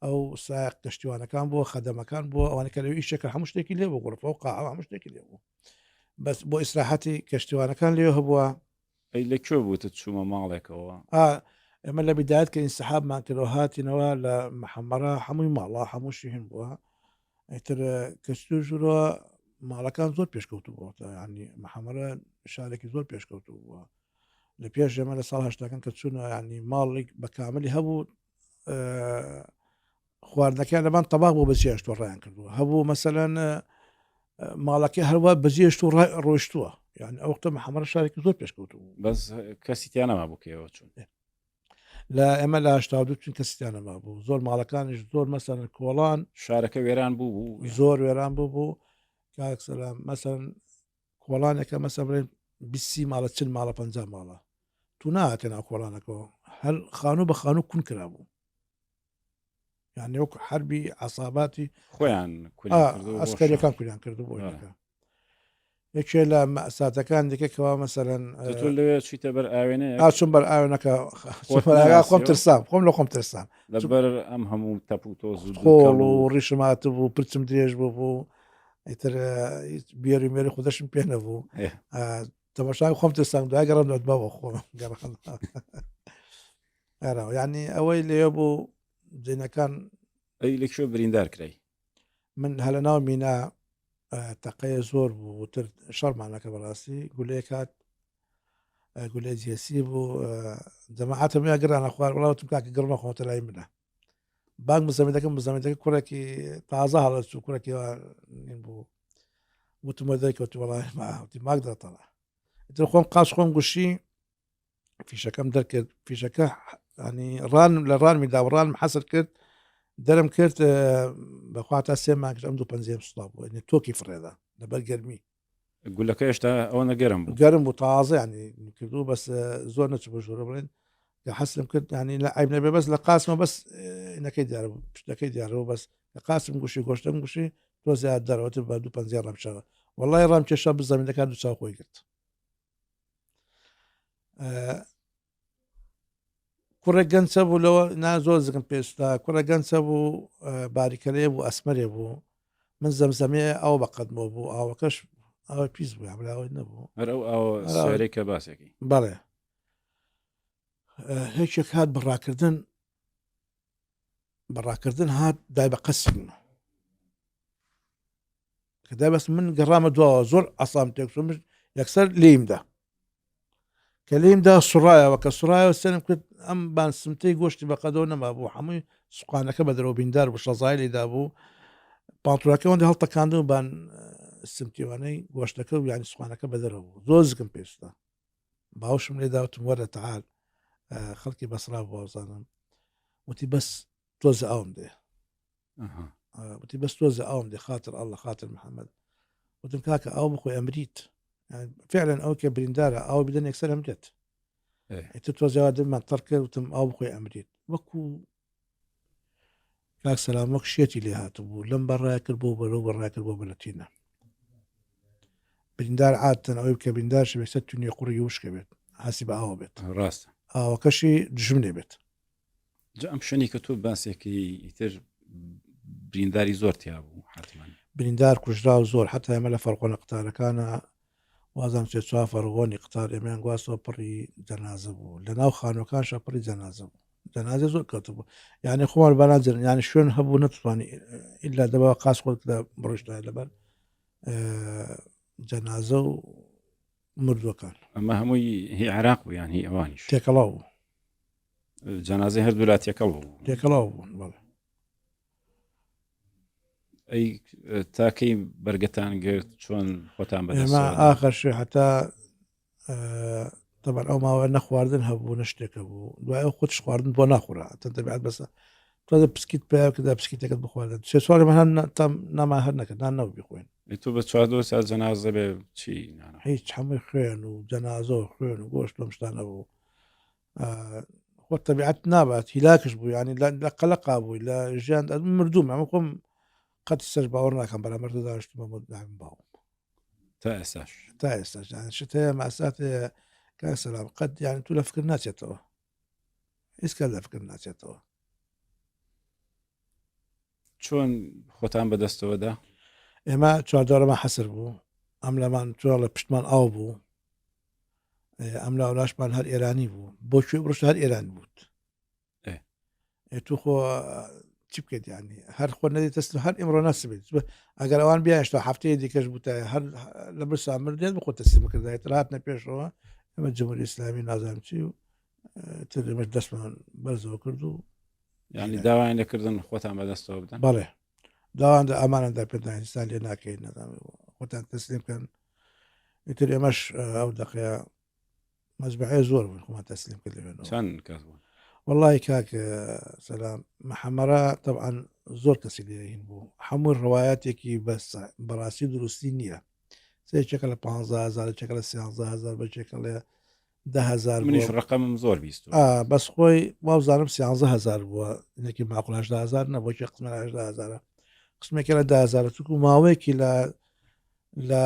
B: ئەو سایق کەشتیوانەکان بووە خەدەمەکان بووە ئەوانە کە لەوی ئیشەکە هەموو شتێکی لێ بوو غرفە و قاعە هەموو شتێکی لێ بوو بەس بۆ ئیسراحەتی کەشتیوانەکان لێ هەبووە
A: ئەی لە کوێ بووتت چوومە ماڵێکەوە
B: ئێمە لە بدایەت کە ئینسحابمان کردەوە هاتینەوە لە محەممەرە هەمووی ماڵە هەموو شوێن بووە ئیتر کەچتو ژوورەوە ماڵەکان زۆر پێشکەوتو بووە ینی محەممەرە شارێکی زۆر پێشکەوتو بووە لە پێش ئێمە لە ساڵ هەشتاکان کە چوونە ینی ماڵێک بە کاملی هەبوو خواردنەکەیان لەبان تەباق بۆ بەجێشت و ڕایان کردووە هەبوو مەسەەن ماڵەکەی هەروە بەجێشت و ڕۆشتووە یان ئەو وەختە محەممەد شارێکی زۆر پێشکەوتو بوو
A: بەس کەسی تیانەما بوو کەەوە چوون
B: لە ئێمە لە 82 چون کەسی تیانەما بوو زۆر ماڵەکانیش زۆر مەسەن کۆڵان
A: شارەکە وێران بوو بوو
B: زۆر وێران بوو بوو کاک سەلام مەسەن کۆڵانێکە مەسە بڵێن بیسی ماڵە چل ماڵە پ ماڵە تو ناهاتە ناو کۆڵانەکەەوە هەر خانوو بە خانوو کون کرابوو یعنی وەکو حربی عساباتی
A: خۆیان
B: ئەسکەریەکان کوریان کردو بۆ یەکێ لە مەساتەکان دیکە کەوا مەسەرەن
A: تۆ لەوێ چیتە بەر ئاوێنە
B: ئاچم بەر ئاوێنەکە خۆم ترسام خۆم لە خۆم ترسام
A: لەبەر ئەم هەموو تەپ و تۆز
B: خۆڵ و ڕیشمات بوو پرچم درێژ بوو بوو ئیتر بێری مێری خودشم پێ نەبوو تەماشای خۆم ترسام دوای گەڕم دەبەوە خۆم گەڕم ینی ئەوەی لێ بوو جێنەکان
A: ئەی لە کوێ بریندار کرای
B: من هەلە ناو مینا تەقەیە زۆر بوو وتر شەڕمانەکە بەڕاستی گولەیەک هات گولەی جێسی بوو جەماعەتم یا گرانە خوار وڵاتم کاکە گڕمە خۆتە لای منە بانگ مزەمەکەم مزەمەکە کوڕێکی تازە هەڵەچوو کوڕێکی بوو وتمە دەرکەوت وڵای ماوتی ماک دەتەڵە تر خۆم قاچ خۆم گوشی فیشەکەم دەرکرد فیشەکە ینی ڕان لە ڕانمی داوڕانم حەسر کرد دەرم کرد بەخوا تا سێ مانگش ئەم دوو پەنجەیەم سوتا بوو یعنی تۆکی فڕێدا لەبەر گەرمی
A: گولەکە هێشتا ئەوەنە گەرم بوو
B: گەرم بوو تازە ینی کردو بەس زۆر نەچوو بە ژوورە بڵێن کە حەسرم کرد ینی لە عیب نەبێ بەس لە قاسمە بەس نەکەی دیارە بوو پشتەکەی دیارەوە بەس لە قاسم گوشی گۆشتم گوشی تۆ زیاد دەرەوەتر بە دوو پەنجەی ڕامشەوە وەڵی ڕام کێشا بزەمینەکان دوو چاو خۆی گرت کوڕێک گەنجە بوو لەوە نا زۆر زگم پێستا کوڕە گەنجە بوو باریکەلەیە بوو ئەسمەرێ بوو من زەمزەمێ ئەو بە قەدمەوە بوو ئاوەکەش ئەوە پیس بوو ئەمراوەی نەبوو
A: هەر ئەو ئاوە سوێرەی کە باسێکی
B: بەڵێ هێکێک هات بەڕاکردن بەڕاکردن هات دای بە قەسی من کە دای بەس من گەڕامە دواوە زۆر ئاسام تێکچوو من یەکسەر لێیمدا کە لێیمدا سوڕایەوە کە سوڕایەوە سەرم کرد ئەم بان سمتەی گۆشتی بەقەدەوە نەما بوو هەمووی سوقانەکە بە دەرەوە بیندار بوو شەزای لێدا بوو پانتۆڵەکە ئەوەندە هەڵتەکاند و بان سمتیوانەی گۆشتەکە و یانی سوقانەکە بە دەرەوە بوو زۆر زگم پێستا باوشم لێدا وتم وەرە تەعال خەڵکی بەسرا بوو وازانم وتی بەس تۆزە ئاوم دێ وتی بەس تۆزە ئاوم دێ خاتر ئەڵڵە خاتر محەممەد وتم کاکە ئاو بخۆی ئەمریت فعلا ئەو کە بریندارە ئاو بدەن یەکسەر ئەمرێت ئیتر تۆزەوە دەممان تەڕ کرد وتم ئاو بخۆی ئەمریت وەکو کاک سەلام وەک شێتی لێ هاتبوو لەم بەڕای کرد بۆ بەرەو بەڕای کرد بۆ بەلەتینە بریندار عادەتەن ئەوەی کە بریندار شێ بێت تونی قوڕی وشکە بێت هەستی بە ئاوە بێت
A: ڕاستە
B: ئاوەکەشی دژمنێ بێت.
A: جا ئەم شوێنی کە تۆ باسێکی ئیتر برینداری زۆر تیا بوو حتمما
B: بریندار کوژراو زۆر حتا ئێمە لە فەرقۆنە قتارەکانە وازم سێ چوار فەرغۆنی قتار ئێمەیان گواستەوە پڕی جەنازە بوو لە ناو خانوەکانشا پڕی جەنازە بوو جەنازە زۆر کەوتبوو یعنی خۆمان بەناجن یعنی شوێن هەبوو نەتوانی ئللا دەبا قاس خۆت لە بڕشتای لەبەر جەنازە و مردووەکان.
A: ئەمە هەمووی هی عێراق بوو یان هی ئەوانیش؟
B: تێکەڵاو بوو.
A: جەنازەی هەردوولا تێکەڵ بوو.
B: تێکەڵاو بوون بەڵێ.
A: ئەی تاکەی بەرگەتان گرت چۆن خۆتان
B: بەدەستەوە ئێمە ئاخر شێ هەتا تەبعەن ئەو ماوە نە خواردن هەبوو نە شتێکە بوو دوای ئەو خودش خواردن بۆ ناخورا تە دەبێت بەسە تۆ پسکیت پێ کردا پسکیتەکەت بخواردن سێ چوار من هەر تام نامان هەر نەکرد نان نەبوو بیخۆین
A: تۆ بە چواردۆ سا جەنازە بێ چی نانە
B: هیچ هەمووی خوێن و جەنازە و خوێن و گۆشت لەم شتانە بوو خۆ تەبیعەت نابات هیلاکش بوو ینی لە قەلەقا بووی لە ژیان مردووم ئەمە خۆم قەت سەر باوەڕ ناکەم بەرامبەر داشتمە باوم
A: تا ئێستاش
B: تا ئێستاش یان شت هەیە ماسات هەیە کاک سەلام قەت یان تو لە فکر ناچێتەوە هیچ کات لە فکر ناچێتەوە
A: چۆن خۆتان بەدەستەوەدا
B: ئێمە چواردەورەمان حەسر بوو ئەم لەمان توێڵە پشتمان ئاو بوو ئەم لاولاشمان هەر ئێرانی بوو بۆ کوێ بڕشت هەر ئێران بووت تو خۆ چی بکەیت ینی هەر خۆ نەدی تەسلیم هەر ئیمڕۆ نەسبێت ئەگەر ئەوان بیانشتا هەفتەیە دیکەش بوتە هەر لە برسا مردێت بخۆ تەسلیم بکردایە تر هاتنە پێشەوە ئەمە جمهوری ئیسلامی نازانم چی و تر ئێمەش دەستمان بەرزەوە کرد و
A: ینی داوایان لەکردن خۆتان بەدەستەوە بدەن
B: بەڵێ داوان لە ئەمانەدا پێدان هیچتان لێ ناکەین نازانم خۆتان تەسلیم بکەن ئیتر ئێمەش ئەو دەقەیە مەزبەعەیە زۆر بوون خۆمان تەسلیم کرد لەوێنەوە
A: چەند کەس بوون
B: والله کاک سەلام محەمەرە طبعا زۆر کەسی لێ هین بوو هەموو ڕوایەتێکی بەس بەڕاستی دروستی نییە سێچێکە لە 15000 چێکە لە 13000 بەچێکە لە 10000
A: منیش ڕقمم زۆر بیست
B: بەس خۆی وابزانم 13000 بووە نێکی ماقول 18000 نەبوو چێ قسمە 18000 قسمێکە لە 10000 چونکو ماوەیەکی لە لە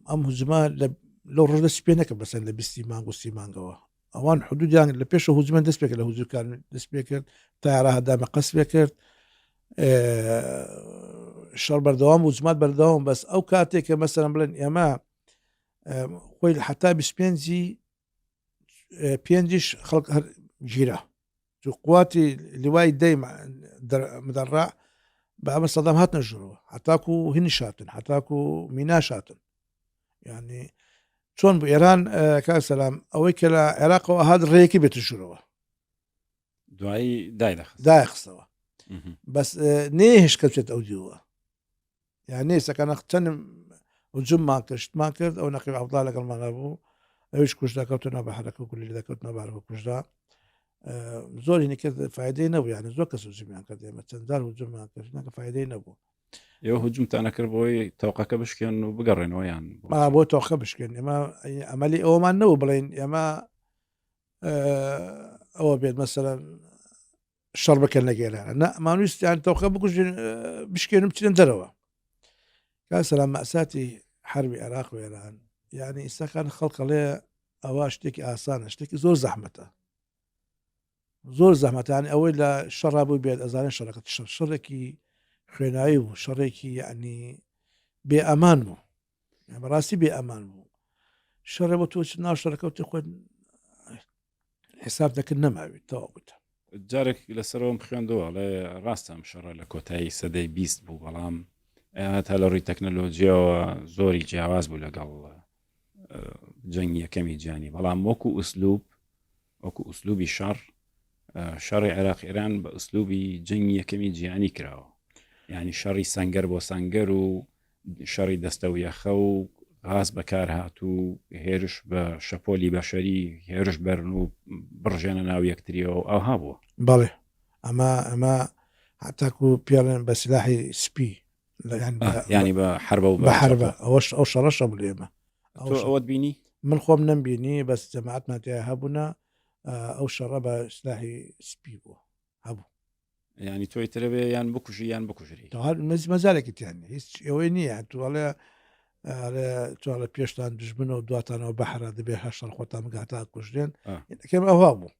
B: ئەم هجومە لە لەو ڕۆژ دەستی پێ نەکرد بەسەر لە بیستی مانگ و سی مانگەوە ئەوان حدودیان لە پێشە هجومە دەست پێکرد لە هجوکان دەست پێ کرد تارا هەدامە قەس پێ کرد شەڕ بەردەوام و جمات بەردەوام بەس ئەو کاتێک کە مەسەرم بڵێن ئێمە خۆی لە حتا 25 پێنجیش خەڵک هەر گیرا قواتی لوای دەی مدەڕع بە ئەمە سەدام هاتنە ژورەوە هەتاکو هینیش هاتن هەتاکو میناش هاتن یعنی چۆن بوو ئێران کاک سەلام ئەوەی کە لە عێراقەوە هات ڕێیەکی بێتە ژورەوە
A: دوایی دای دەخست
B: دایخستەوە بەس نێهش کە بچێت ئەو دیوە یعنی سەکانە چەند هجوممان کرد شتمان کرد ئەو نەقیب عەبدوڵا لەگەڵمان هەبوو ئەویش کوژرا کەوتە ناو بەحرەکە و گولەی دەکەوت ناو بەحرەکە کوژرا زۆری نکرد فایدەی نەبوو یعنی زۆر کەس هجومیان کرد ئێمە چەند جار هجوممان کرد نەکە فایدەی نەبوو
A: ئێوە هجومتان نەکرد بۆی تەوقەکە بشکێن و بگەڕێنەوە یان
B: بۆ تۆخە بشکێن ئێمە ئەمەلی ئەومان نەبوو بڵێن ئێمە ئەوە بێت مەسەرەن شەڕ بکەن لە گێرانە نە مانویستیان تەوقە بکوژن بشکێنم بچنە دەرەوە کا سەلام مەساتی حربی عێراق و ئێران یعنی ئیستاکان خەڵکەڵێ ئەوە شتێکی ئاسانە شتێکی زۆر زەحمەتە زۆر زەحمەتانی ئەوەی لە شەڕا بوو بێت ئەزانێت شەڕەکە شەڕ شەڕێکی خوێنایی بوو شەڕێکی یعنی بێ ئەمان بوو بەڕاستی بێ ئەمان بوو شەڕێ بۆ تۆ ناو شەڕەکەوتی خۆت حساب دەکرد نەماویت تەواو بوویت.
A: جارێک لەسەرەوەم خوێندەوە ئەڵێ ڕاستە ئەم شەڕە لە کۆتایی سەدەی 20 بوو بەڵام تا لە ڕووی تەکنەلۆجیەوە زۆری جیاواز بوو لەگەڵ جەنگی یەکەمی جیهانی بەڵام وەکو ئوسلوب وەکو ئوسلوبی شەڕ شەڕی عێراق ئێران بە ئوسلوبی جەنگی یەکەمی جیهانی کراوە یعنی شەڕی سەنگەر بۆ سەنگەر و شەڕی دەستەویەخە و غاز بەکارهاتوو، هێرش بە شەپۆلی بەشەری، هێرش بەرن و بڕژێنە ناو یەکتریەوە و ئاوها بووە.
B: بەڵێ ئەمە ئەمە هەتاکو پێڵێن بە سلاحی سپی
A: ینی بە حربە و
B: بە حربە ئەوەش ئەو شەڕەشە بوو لێمە
A: ئەو ئەوەت بینی
B: من خۆم نەمبینی بەس جەماعەتمان تیا هەبوونە ئەو شەڕە بە سلاحی سپی بوو هەبوو
A: ینی تۆی ترەوێ یان بکوژی یان بکوژری
B: هەر مەزارێکی تیان هیچ ئەوەی نییە توڵێ توڵە پێشتان دژمنەوە دواتانەوە بەحرا دەبێ هەشتان خۆتان بگاتا کوژرێن کەم ئەوها بوو.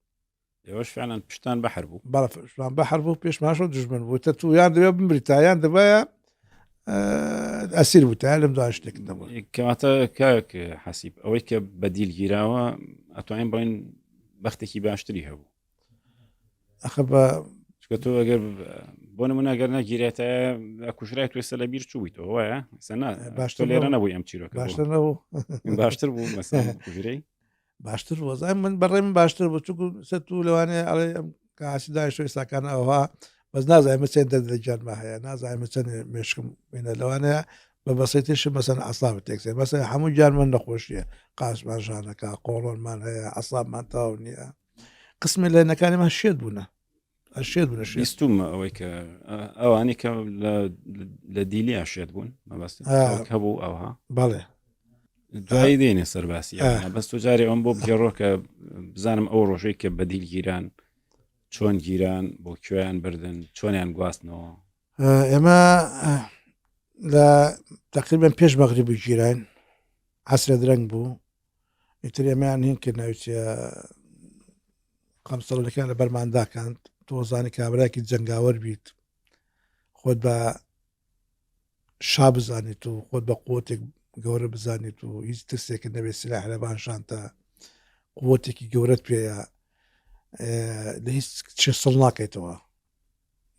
A: ئێوەش فعلا پشتان بەحر بوو.
B: بەڵێ پشتمان بەحر بوو پێشماشەوە دژمن بوو تە تو یان دەبێ بمریتا یان دەبایە ئەسیر بووتا لەم دوای شتێک نەبوو.
A: کەواتە کاک حەسیب ئەوەی کە بەدیل گیراوە ئەتوانین بڵێن بەختێکی باشتری هەبوو.
B: ئەخە بە
A: چونکە تۆ ئەگەر بۆ نمونە گەر نەگیرێتە کوژرای تو ئێستا لە بیر چوویتەوە وایە ئێستا نا
B: باشتر
A: تۆ لێرە نەبووی ئەم چیرۆکە بۆ.
B: باشتر نەبوو
A: باشتر بوو مەسەلەن کوژرەی
B: باشتر بوو ئەزانم من بەڕێ من باشتر بوو چونکو سەر تو لەوانەیە ئەڵێ ئەم کاسی دانیشتوە ئێستاکان ئەوها بەس نازانم من چەند دەرد لە گیانما هەیە نازانم من چەند مێشکم وێنە لەوانەیە بە بەسیتیشم مەسەن عەسابت تێکچێ مەسەن هەموو گیان من نەخۆشیە قاچمان ژانەکە قۆڵۆنمان هەیە عەسابمان تەواو نییە قسمێ لە نەکانیمان شێت بوونە شێت بوونە شێت
A: بیستومە ئەوەی کە ئەوانەی کە لە دیلیا شێت بوون مەبەست هەبوو ئەوها
B: بەڵێ
A: دوایی دێنێ سەرباسی بەس تو جارێ ئەم بۆ بگەڕۆ کە بزانم ئەو ڕۆژەی کە بەدیل گیران چۆن گیران بۆ کوێیان بردن چۆنیان گواستنەوە
B: ئێمە لە تقریبا پێش مەغریب گیراین عسرە درەنگ بوو ئیتر ئێمەیان هین کرد ناوی چیە قەمسەڵەکان لە بەرمان داکاند تۆزانی کابراکی جەنگاوەر بیت خۆت بە شا بزانیت و خۆت بە قوتێک گەورە بزانیت و هیچ ترسێکت نەبێت سلاح لەبان شانتە قوتێکی گەورەت پێەیە لە هیچ چێ سڵ ناکەیتەوە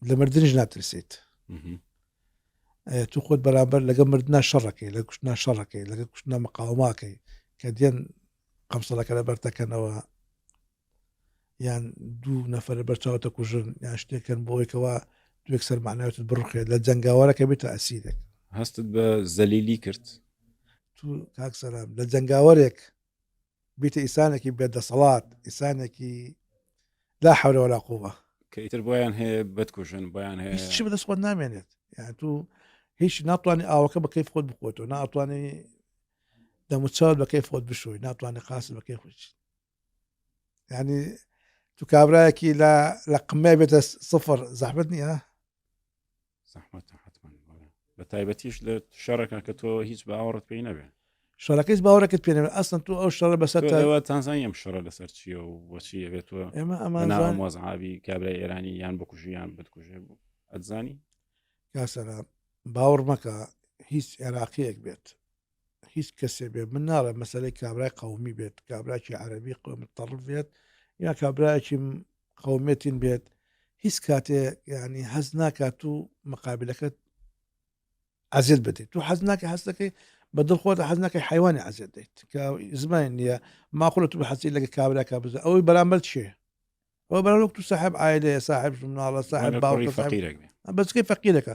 B: لە مردنیش ناترسیت تو خۆت بەرامبەر لەگە مردنا شەڕەکەی لە کوشتنا شەڕەکەی لەگە کوشتنا مقاوماکەی کە دێن قەمسەڵەکە لە بەرتەکەنەوە یان دوو نەفەر بەر چاوتە کوژن یان شتێکن بۆیکەوە دوێک سەر معناوتت بڕخێت لە جەنگاوەرەکە بێتە ئەسیرێک
A: هەستت بە زەلیلی کرد
B: تو کاک سەلام لە جەنگاوەرێک بیتە ئیسانێکی بێ دەسەڵات ئیسانێکی لا حول ولا قووە
A: کە ئیتر بۆیان هەیە بتکوژن بۆیان هەیە
B: هیچ بەدەست خۆت نامێنێت یان تو هیچ ناتوانانی ئاوەکە بە کەیف خۆت بخۆتەوە ناتوانانی دەموچاوت بە کەیف خۆت بشۆی ناتوانانی قاست بە کەیف خۆت ینی تو کابراایەکی لە لە قمە بێتە سفر زەحمت نییە
A: زەحمەتە حتمما بە تایبەتیش لە شەڕەکە کە تۆ هیچ باوەڕت پێی نەبێ
B: شەڕەکە هیچ باوەڕێکت پێ نەبێ ئەسڵەن تۆ ئەو شەڕە بەسەر
A: تەوە تانزانی ئەم شەڕە لەسەر چییە و بۆچی ئەبێت تۆ
B: ئێمە
A: ئەمان وەزعابی کابرای ئێرانی یان بکوژی یان بتکوژێ بوو ئەتزانی
B: کاسەرا باوەڕ مەکە هیچ عێراقیەک بێت هیچ کەسێ بێت من ناڵێم مەسەلەی کابرای قەومی بێت کابراکی عەربی متطرف بێت یا کابراکی قومێتین بێت هیچ کاتێ ینی هەز ناکات و مقابلەکەت ئازیێت بدەیت تو حەز ناکە هەست دەکەی بە دڵ خۆت حەز ناکەی حیوانی ئازیێت دەیت کە زمان نییە ماقولە تو حەزی لەگە کابراکە بزە ئەوەی بەرامبەر چیە ئەوە بەرامبەر تو ساحب عائلەیە ساحب مناڵە ساحب باوکە
A: فەقیرێک بێ
B: بەچکەی فەقیرەکە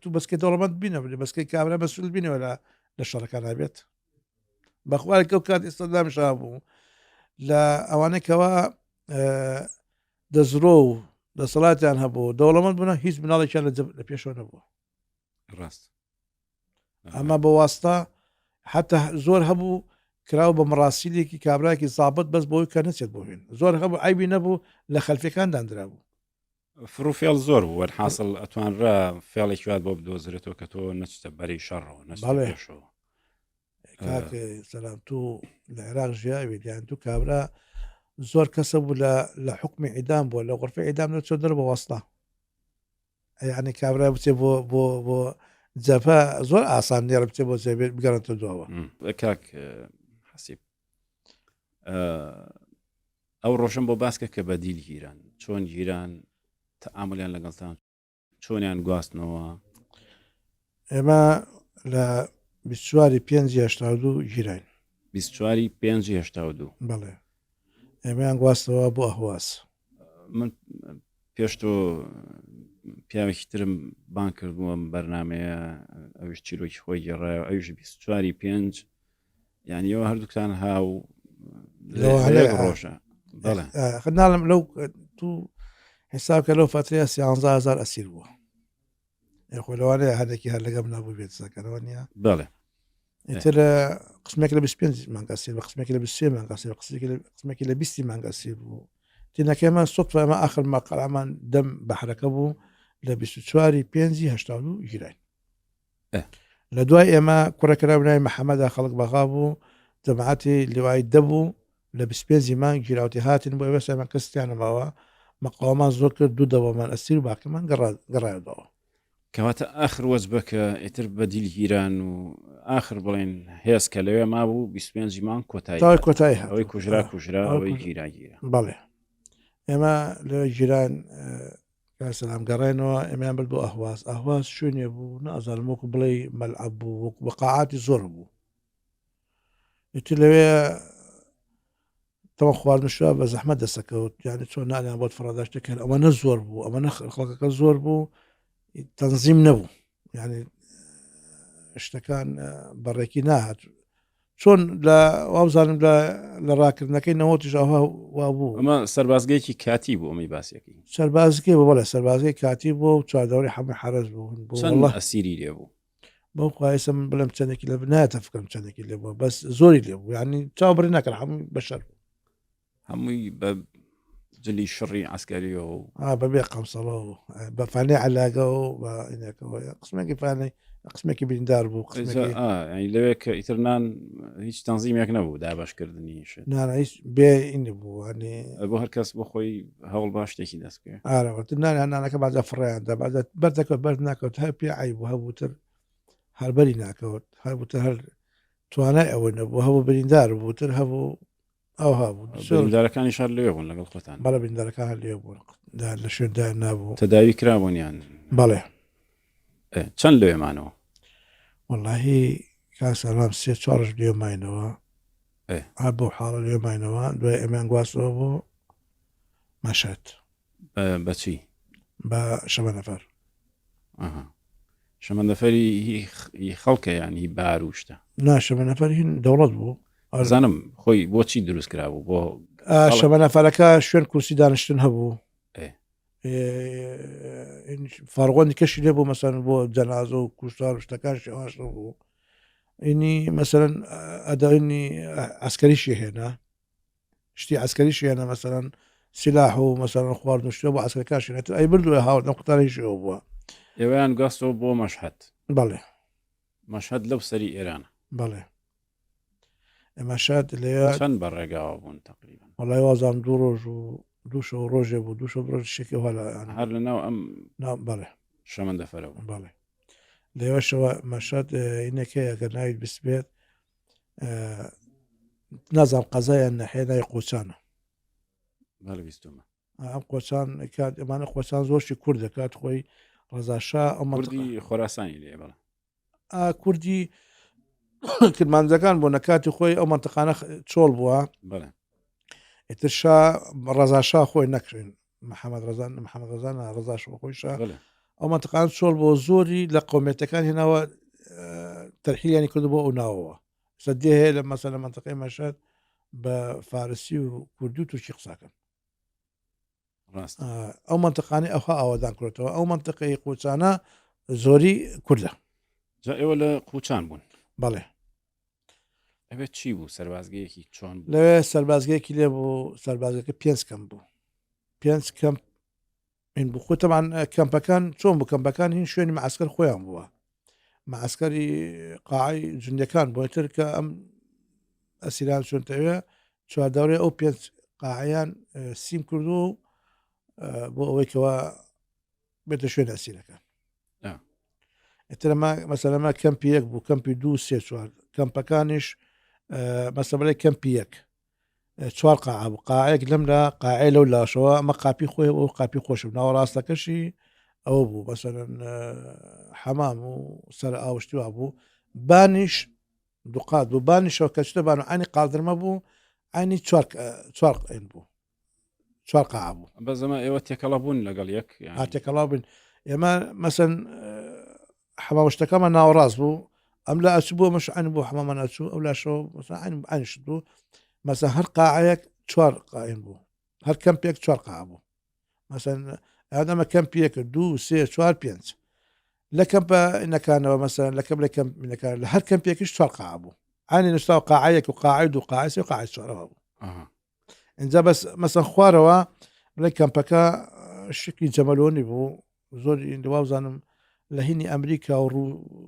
B: تو بەسکەی دەوڵەمەند بینە بێ بەسکەی کابرا مەسئول بینەوە لە لە شەڕەکان نابێت بەخوارێک ئەو کات ئێستا دامشا بوو لە ئەوانەی کەوا دەزرۆ و دەسەڵاتیان هەبوو دەوڵەمەند بوون هیچ مناڵێکیان لە پێشەوە نەبوو
A: ڕاست
B: ئەمە بە واستە حتا زۆر هەبوو کراو بە مڕاسیلێکی کابراکی زابط بەس بۆی کە نەچێت بۆ هێن زۆر هەبوو عیبی نەبوو لە خەلفەکان دانرا بوو
A: فڕوفێڵ زۆر بوو وەرحاصل ئەتوانرا فێڵێکی وات بۆ بدۆزرێتەوە کە تۆ نەچتە بەری شەڕەوە نەچتە پێشەوە.
B: کاک سەلام تو لە عێراق ژیاویت یان تو کابرا زۆر کەسە بوو لە لە حکمی عیدام بووە لە غرفەی عیدام دەچۆ دەر بە وەستا یعنی کابرا بچێ بۆ بۆ بۆ جەفە زۆر ئاسان نییە بچێ بۆ جەبێت بگەڕێتە دواوە
A: کاک حەسیب ئەو ڕۆژەم بۆ باسکە کە بەدیل گیران چۆن گیران تەعاملیان لەگەڵتان چۆنیان گواستنەوە؟
B: ئێمە لە 24 پێنج 82 گیراین.
A: 24 پێنج 82
B: بەڵێ ئێمەیان گواستەوە بۆ ئەهواز.
A: من پێش تۆ پیاوێکی ترم بانگ کردبوو ئەم بەرنمەیە ئەویش چیرۆکی خۆی گێڕایەوە ئەویش 24 پێنج یعنی ئەوە هەردووکتان هاو ڕۆژە
B: بەڵێ ناڵم لەو تو حساب کە لەو فترەیە 13000 ئەسیر بووە خۆ لەوانەیە هەندێکی هەر لەگەم نابوو بێت سەکەرەوە نییە
A: بەڵێ
B: ئیتر قسمێک لە 25 مانگ ئەسیر بە قسمێک لە 23 مانگ ئەسیر قسێکی لە قسمێکی لە 20 مانگ ئەسیر بوو تینەکەمان سوتفە ئەمە ئاخر مەقەلامان دەم بەحرەکە بوو لە 24 پێنجی 82 گیراین لە دوای ئێمە کوڕێکرا بنای محەممەدا خەڵک بەغا بوو جەماعەتی لوای دەبوو لە 25 مانگ گیراوتی هاتین بۆ ئێوە سەرمان کەس تیا نەماوە مەقاوەمان زۆر کرد دوو دەوەمان ئەسیر و باقیمان گەڕایەوە.
A: کەواتە ئاخر وەجبە کە ئیتر بە دیل گیران و ئاخر بڵێن هێز کە لەوێ مابوو 25 مانگ کۆتایی
B: تای کۆتایی هات
A: ئەوەی کوژرا کوژرا ئەوەی گیرا گیرا.
B: بەڵێ ئێمە لەوێ گیران کاک سەلام گەڕێنەوە ئێمەیان برد بۆ ئەهواز ئەهواز شوێنێ بوو نازانم وەکو بڵێی مەلعەب بوو وەکو بە قاعاتی زۆر بوو ئیتر لەوێ تەوە خواردن شوە بە زەحمەت دەسەکەوت یعنی چۆن نانیان بۆت فڕاداشتە کرد ئەوە نە زۆر بوو ئەمە نە خەڵکەکە زۆر بوو تەنزیم نەبوو یعنی شتەکان بەڕێکی ناهات چۆن لە وابزانم لە لە ڕاکردنەکەی نەوەتیش ئەوها وا بوو
A: ئەمە سەربازگەیەکی کاتی بوو ئەمەی باسیەکەی
B: سەربازگەی بۆ بەڵێ سەربازگەی کاتی بوو و چواردەوری حەمە حەرەس بوو بۆ
A: چەند
B: والله
A: ئەسیری لێ بوو
B: بەو خوایسە من بڵێم چەندێکی لە نایەتە فکرم چەندێکی لێ بووە بەس زۆری لێ بوو یعنی چاو بڕی ناکرد هەمووی بەشەر بوو
A: هەمووی بە جلی شڕی عسکەریەوە و
B: آه بەبێ قەمسەڵە و بە فانەی عەلاگە و بە ئینەکەوە قسمێکی فانەی قسمێکی بریندار بوو قسمێکی
A: ینی لەوێ کە ئیتر نان هیچ تەنزیمێک نەبوو دابەشکردنی شت
B: نان هیچ بێ ئینی بوو ینی
A: بۆ هەر کەس بۆ خۆی هەوڵ با شتێکی دەست بکەوێ
B: ئارەوەتر نان نانەکە بازە فڕیان دا بازە بەردەکەوت بەر ناکەوت هەر پێ عیب بوو هەبووتر هەر بەری ناکەوت هەبووتر هەر توانای ئەوە نەبوو هەبوو بریندار بووتر هەبوو ئەوها بوو
A: بریندارەکانیش هەر لەوێ بوون لەگەڵ خۆتان؟
B: بەڵێ بریندارەکان هەر لەوێ بوون لە شوێن دایان نابوو.
A: تەداوی کرابوون یان؟
B: بەڵێ.
A: چەند لەوێ مانەوە؟
B: وەڵاهی کاک سالام سێ چوار ڕۆژ لەوێ ماینەوە هەر بەو حاڵە لەوێ ماینەوە دوای ئێمەیان گواستەوە بۆ مەشهەد.
A: بەچی؟
B: بە شەمەنەفەر.
A: شەمەندەفەری هی خەڵکە یان هی بار و شتە؟
B: نا شەمەنەفەر هین دەوڵەت بوو.
A: ئەزانم خۆی بۆچی دروست کرابوو بۆ
B: شەمەنەفەرەکە شوێن کورسی دانیشتن هەبوو. فارغۆنی کەشی لێ بوو مەسەن بۆ جەنازە و کوشتار و شتەکان شێواش بوو. ئینی مەسەرەن ئەدەنی ئەسکەریشی هێنا شتی عەسکەریشی هێنا مەسەلەن سلاح و مەسەلەن خواردن و شتێ بۆ عەسکەرەکانشی هێنا ئەی برد و هاوردن قوتانیشی ئەو بووە.
A: ئێوەیان گواستەوە بۆ مەشهەد.
B: بەڵێ.
A: مەشهەد لەو سەری ئێرانە.
B: بەڵێ. مەشهەد لەوێ.
A: چەند بە ڕێگاوە بوون تەقریبەن؟
B: وەڵای وازانم دوو ڕۆژ و دوو شەو و ڕۆژێ بوو دوو شەو ڕۆژ شتێکی وا لە
A: هەر لە ناو ئەم
B: ناو بەڵێ.
A: شەمەندەفەرە بوون.
B: بەڵێ. لەوێشەوە مەشهەد ئینێک هەیە گەر ناویت بسبێت نازانم قەزا یان ناحیە ناوی قۆچانە.
A: بەڵێ بیستومە.
B: ئەم قۆچان کات ئەمانە قۆچان زۆرشی کوردە کات خۆی ڕەزا شا ئەو مەنتقە
A: کوردی خۆراسانی لێ بەڵێ.
B: ئا کوردی کرمانجەکان بۆ نەکاتی خۆی ئەو مەنتقانە چۆڵ بووە.
A: بەڵێ.
B: ئیتر شا ڕەزا شا خۆی نەکرێن محەممەد ڕەزان محەممەد ڕەزان ڕەزا شا خۆی شا ئەو مەنتقان چۆڵ بۆ زۆری لە قومیەتەکان هێناوە تەرحیلیانی کردو بۆ ئەو ناوەوە سەدێ هەیە لە مەسە لە منطقەی مەشهد بە فارسی و کوردی و تورکی قساکەن
A: ڕاست
B: ئەو منطقانی ئەوها ئاوادان کرێتەوە ئەو منطقەی قوچانە زۆری کوردە
A: جا ئێوە لە قوچان بوون
B: بەڵێ
A: ئەوێ چی بوو سەربازگەیەکی چۆن بوو؟
B: لەوێ سەربازگەیەکی لێ بوو سەربازگەکە پێنج کەم بوو پێنج کەم این بوو خۆ تەبعەن کەمپەکان چۆن بوو کەمپەکان هین شوێنی معسکەر خۆیان بووە معسکەری قاعی جوندەکان بۆ تر کە ئەم ئەسیران چۆنتەوێ چواردەورێ ئەو پێنج قاعیان سیم کردو و بۆ ئەوەی کەوا بێتە شوێن ئەسیرەکان ئەترەمە مەسەلەمە کەمپی یەک بوو کەمپی دوو سێ چوار کەمپەکانیش مەسەبلای کەمپی یەک چوار قاعە بوو قاعەیەک لەم لا قاعەیە لەو لاشەوە ئەمە قاپی خۆی ئەو قاپی خۆش و ناوەڕاستەکەشی ئەوە بوو مەسەلەن حەمام و سەر ئاوشتی وا بوو بانیش دوقات بوو بانیشەوە کەچتە بان و عینی قاڵدرمە بوو عینی چوار چوار قین بوو چوار قاعە بوو
A: بەس ئەمە ئێوە تێکەڵە بوون لەگەڵ یەک
B: یانی؟ تێکەڵاو بووین ئێمە مەسەن حەمامشتەکەمان ناوەڕاست بوو ئەم لە ئەچوو بۆ مەش عین بۆ حەمامان ئەچوو ئەو لاشەوە مەسەن عین عینشت بوو مەسەن هەر قاعەیەک چوار قاعین بوو هەر کەمپێک چوار قاعە بوو مەسەن ئەمە کەمپیەکە دوو سێ چوار پێنج لە کەمپە نەکانەوە مەسەن لە کەم لە کەم نەکان لە هەر کەمپێکیش چوار قاعە بوو عینی نووسراو قاعەیەک و قاعەی دوو قاعە سێ و قاعەی چوارەوە بوو ئینجا بەس مەسەن خوارەوە بڵێ کەمپەکە شکلی جەمەلۆنی بوو زۆر وابزانم لە هینی ئەمریکا و ڕوو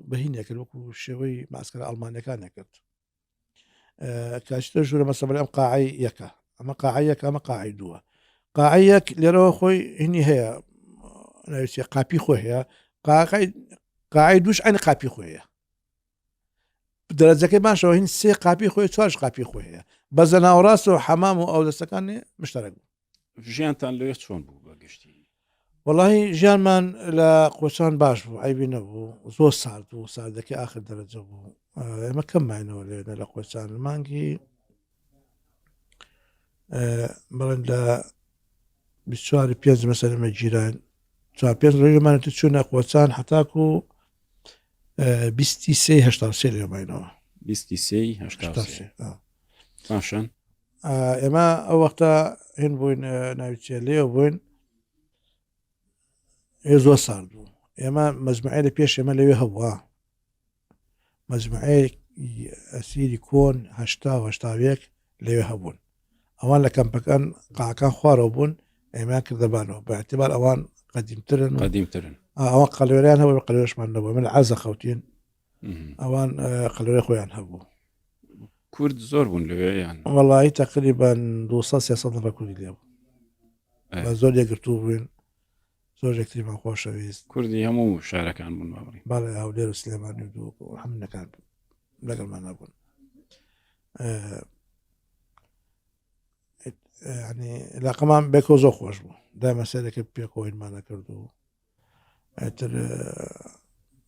B: بەهینە کرد وەکو شێوەی ماسکەرە ئەڵمانەکان نەکرد. کاشتە ژوورە مەسەبەر ئەم قاعی یەکە ئەمە قاعی یەک ئەمە قاعی دووە قاعی یەک لێرەوە خۆی هینی هەیە ناویستی قاپی خۆی هەیە قاقای قاعی دووش عین قاپی خۆی هەیە دەرەجەکەی باشەوە هین سێ قاپی خۆی چوارش قاپی خۆی هەیە بەس لە ناوەڕاست و حەمام و ئەو دەستەکانی مشتەرەک بوو
A: ژیانتان لەوێ چۆن بوو بە گشتی؟
B: وەڵاهی ژیانمان لە قۆچان باش بوو عەیبی نەبوو زۆر سارد بوو ساردەکەی ئاخر دەرەجە بوو ئێمە کەم ماینەوە لێنە لە قۆچان مانگی بڵێن لە 24 پێنج مەسەلەمە گیران چوار پێنج ڕۆژمانەتی چوونە قۆچان هەتاکو بیستی سێ هەشتا سێ لێماینەوە
A: بیستی سێ هەشتا سێ باشن
B: ئێمە ئەو وەختە هێن بووین ناوی چیە لێ بووین ئێ زۆر سارد بوو ئێمە مەجموعەی لە پێش ئێمە لەوێ هەبووە مەجموعەیەک ئەسیری کۆن هەشتا و هەشتاوێک لەوێ هەبوون ئەوان لە کەمپەکان قاکان خوارەوە بوون ئێمەیان کردەبانەوە بە اعتبار ئەوان قەدیمترن
A: قەدیمترن
B: ئەوان قەلوێریان هەبوو قەلوێشمان نەبوو من عەزە خەوتین ئەوان قەلوێ خۆیان هەبوو
A: کورد زۆر بوون لەوێ یان
B: وەڵی تقریبا 200 300 نەفەر کوردی لێ بوو بە زۆر یەکگرتوو بووین زۆر یەکتریمان خۆشەویست
A: کوردی هەموو شارەکان بوون باوەڕی
B: بەڵێ هەولێر و سلێمانی و دهۆک و هەموو لەگەڵمان نەبوون ینی علاقەمان بێکەوە زۆر خۆش بوو دایمە سەرەکە پێکەوەینمانە کرد و ئەتر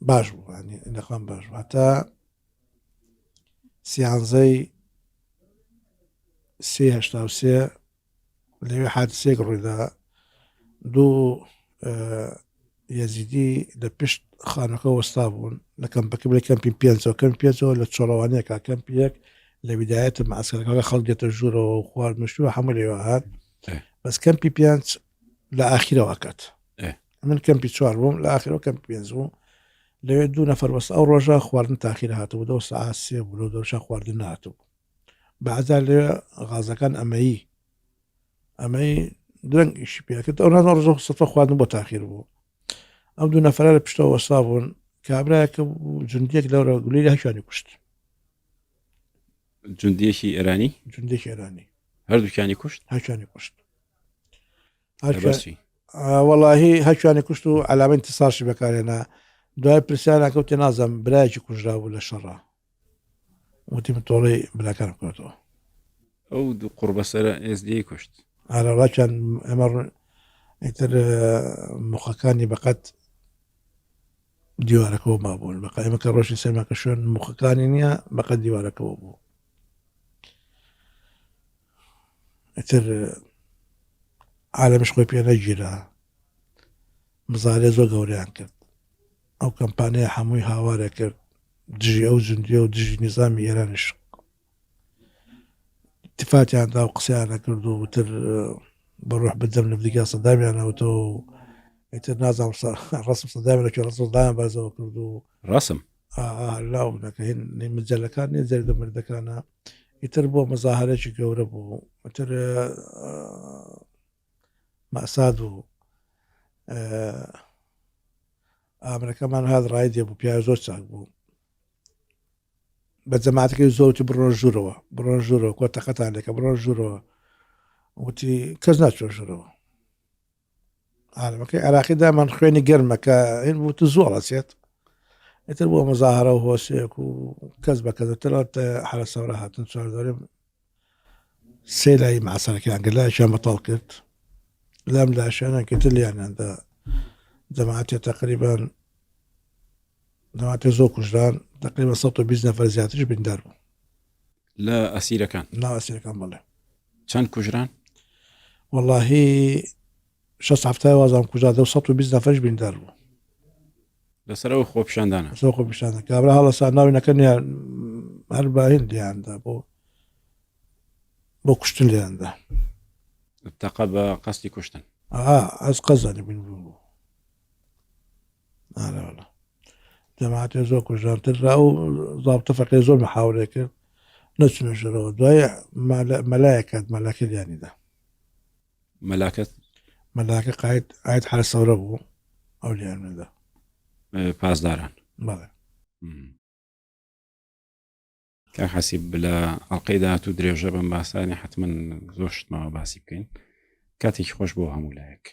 B: باش بوو ینی لەخوان باش بوو هەتا سیانزەی سێ هەشتا و سێ لەوێ حادسێک ڕوویدا دوو یەزیدی لە پشت خانەکە وەستا بوون لە کەمپەکە بڵێ کەمپی پێنجەوە کەم پێنجەوە لە چۆڵەوانیەکە کەمپی یەک لە بدایەتە مەعسکەرەکە خەڵک دێتە ژوورەوە و خواردن و شتوە هەموو لەوێ هات بەس کەمپی پێنج لە ئاخیرەوە ئەکات من کەمپی چوار بووم لە ئاخیرەوە کەمپی پێنج بوو لەوێ دوو نەفەر وەست ئەو ڕۆژە خواردن تاخیر هاتبوو دەو سەعات سێ بوو لەو دەوشە خواردن نهاتبوو بەعزا لەوێ غازەکان ئەمەیی ئەمەی درەنگ ئیشی پێکرد ئەو نازان ڕۆژە سەفە خواردن بۆ تاخیر بوو ئەو دوو نەفەرە لە پشتەوە وەستا بوون کابرایەکە بوو جوندیەک لەورە گولەی لە هەکیانی کوشت
A: جوندیەکی ئێرانی
B: جوندێکی ئێرانی
A: هەردووکیانی کوشت
B: هەکیانی کوشت وەڵاهی هەکیانی کوشت و عەلامەی انتصارشی بەکارهێنا دوای پرسیاران کەوتێ نازم برایەکی کوژرا بوو لە شەڕا وتی من تۆڵەی براکانم کردەوە
A: ئەو دوو قوڕبەسەرە ئێزدیی کوشت
B: ئارەڵاکیان ئەمە ئیتر مخەکانی بەقەت دیوارەکەەوە مابوون بەقە ئێمە کە ڕۆژی سەرماکە شوێن مخەکانی نییە بەقەت دیوارەکەەوە بوو ئیتر عالەمیش خۆی پێ نەگیرا مزارێ زۆر گەورەیان کرد ئەو کەمپانیا هەمووی هاوارە کرد دژی ئەو جوندیە و دژی نیزامی ئێرانیش اتفاقیان دا و قسەیانە کرد و وتر بە ڕۆح بدەم لە دیگە سەدامیان نەوتەوە و ئیتر نازانم ڕسم سەدامی لەکوێ ڕسم سەدامیان بەرزەوە کرد و
A: ڕسم
B: لاو نەکە هین مجلەکان نیە جەریدە مردەکانە ئیتر بۆ مەزاهرێکی گەورە بوو ئیتر مەساد و ئامرەکەمان هات ڕای دێ بوو پیاوی زۆر چاک بوو بە جەماعەتەکەی زۆر وتی بڕۆن ژوورەوە بڕۆن ژوورەوە کۆ تەقەتان لێکە بڕۆن ژوورەوە وتی کەس ناچۆ ژوورەوە عالەمەکەی عێراقی دامان خوێنی گەرمە کە هین بوو تو زۆڵ ئەچێت ئیتر بۆ مەزاهرە و هۆسێک و کەس بە کەس ترات حرە سەورە هاتن چواردەورێ سێ لای ماسەرەکەیان کرد لایەکیان بەتاڵ کرد لام لاشیانە کردتر لیانیاندا جەماعەتێ تقریبان جەماعەتێ زۆر کوژران تقریبا 120 نەفەر زیاتریش بریندار بوو
A: لە ئەسیرەکان
B: نا ئەسیرەکان بەڵێ
A: چەند کوژران؟
B: وەڵاهی شەست هەفتای وازان کوژرا دە 120 نەفەرش بریندار بوو
A: لەسەر ئەو خۆپیشاندانە
B: لەسەر خۆپیشاندان کابرا هەڵەسا ناوی نەکەنیان هەر بە هند لێیاندا بۆ بۆ کوشتن لێیاندا
A: تەقە بە قەستی کوشتن
B: ئا ئەز قەزانی بین بوو ئارەوەڵا جەماعەتێ زۆر کوژران تر ئەو زابتە فەقێ زۆر محاورەی کرد نەچونە ژەرەوە دوای مەلایەک هات مەلاکە لیانیدا
A: مەلاکەت
B: مەلاکە قاید ئاید حرە سەورە بوو ئەو لیاندا
A: پاسداران
B: بەڵێ.
A: کاک حەسیب لە ئەڵلقەی داهاتوو درێژە بەم باسانی حتمما زۆر شتماوە باسی بکەین کاتێکی خۆش بۆ هەموو لایەک.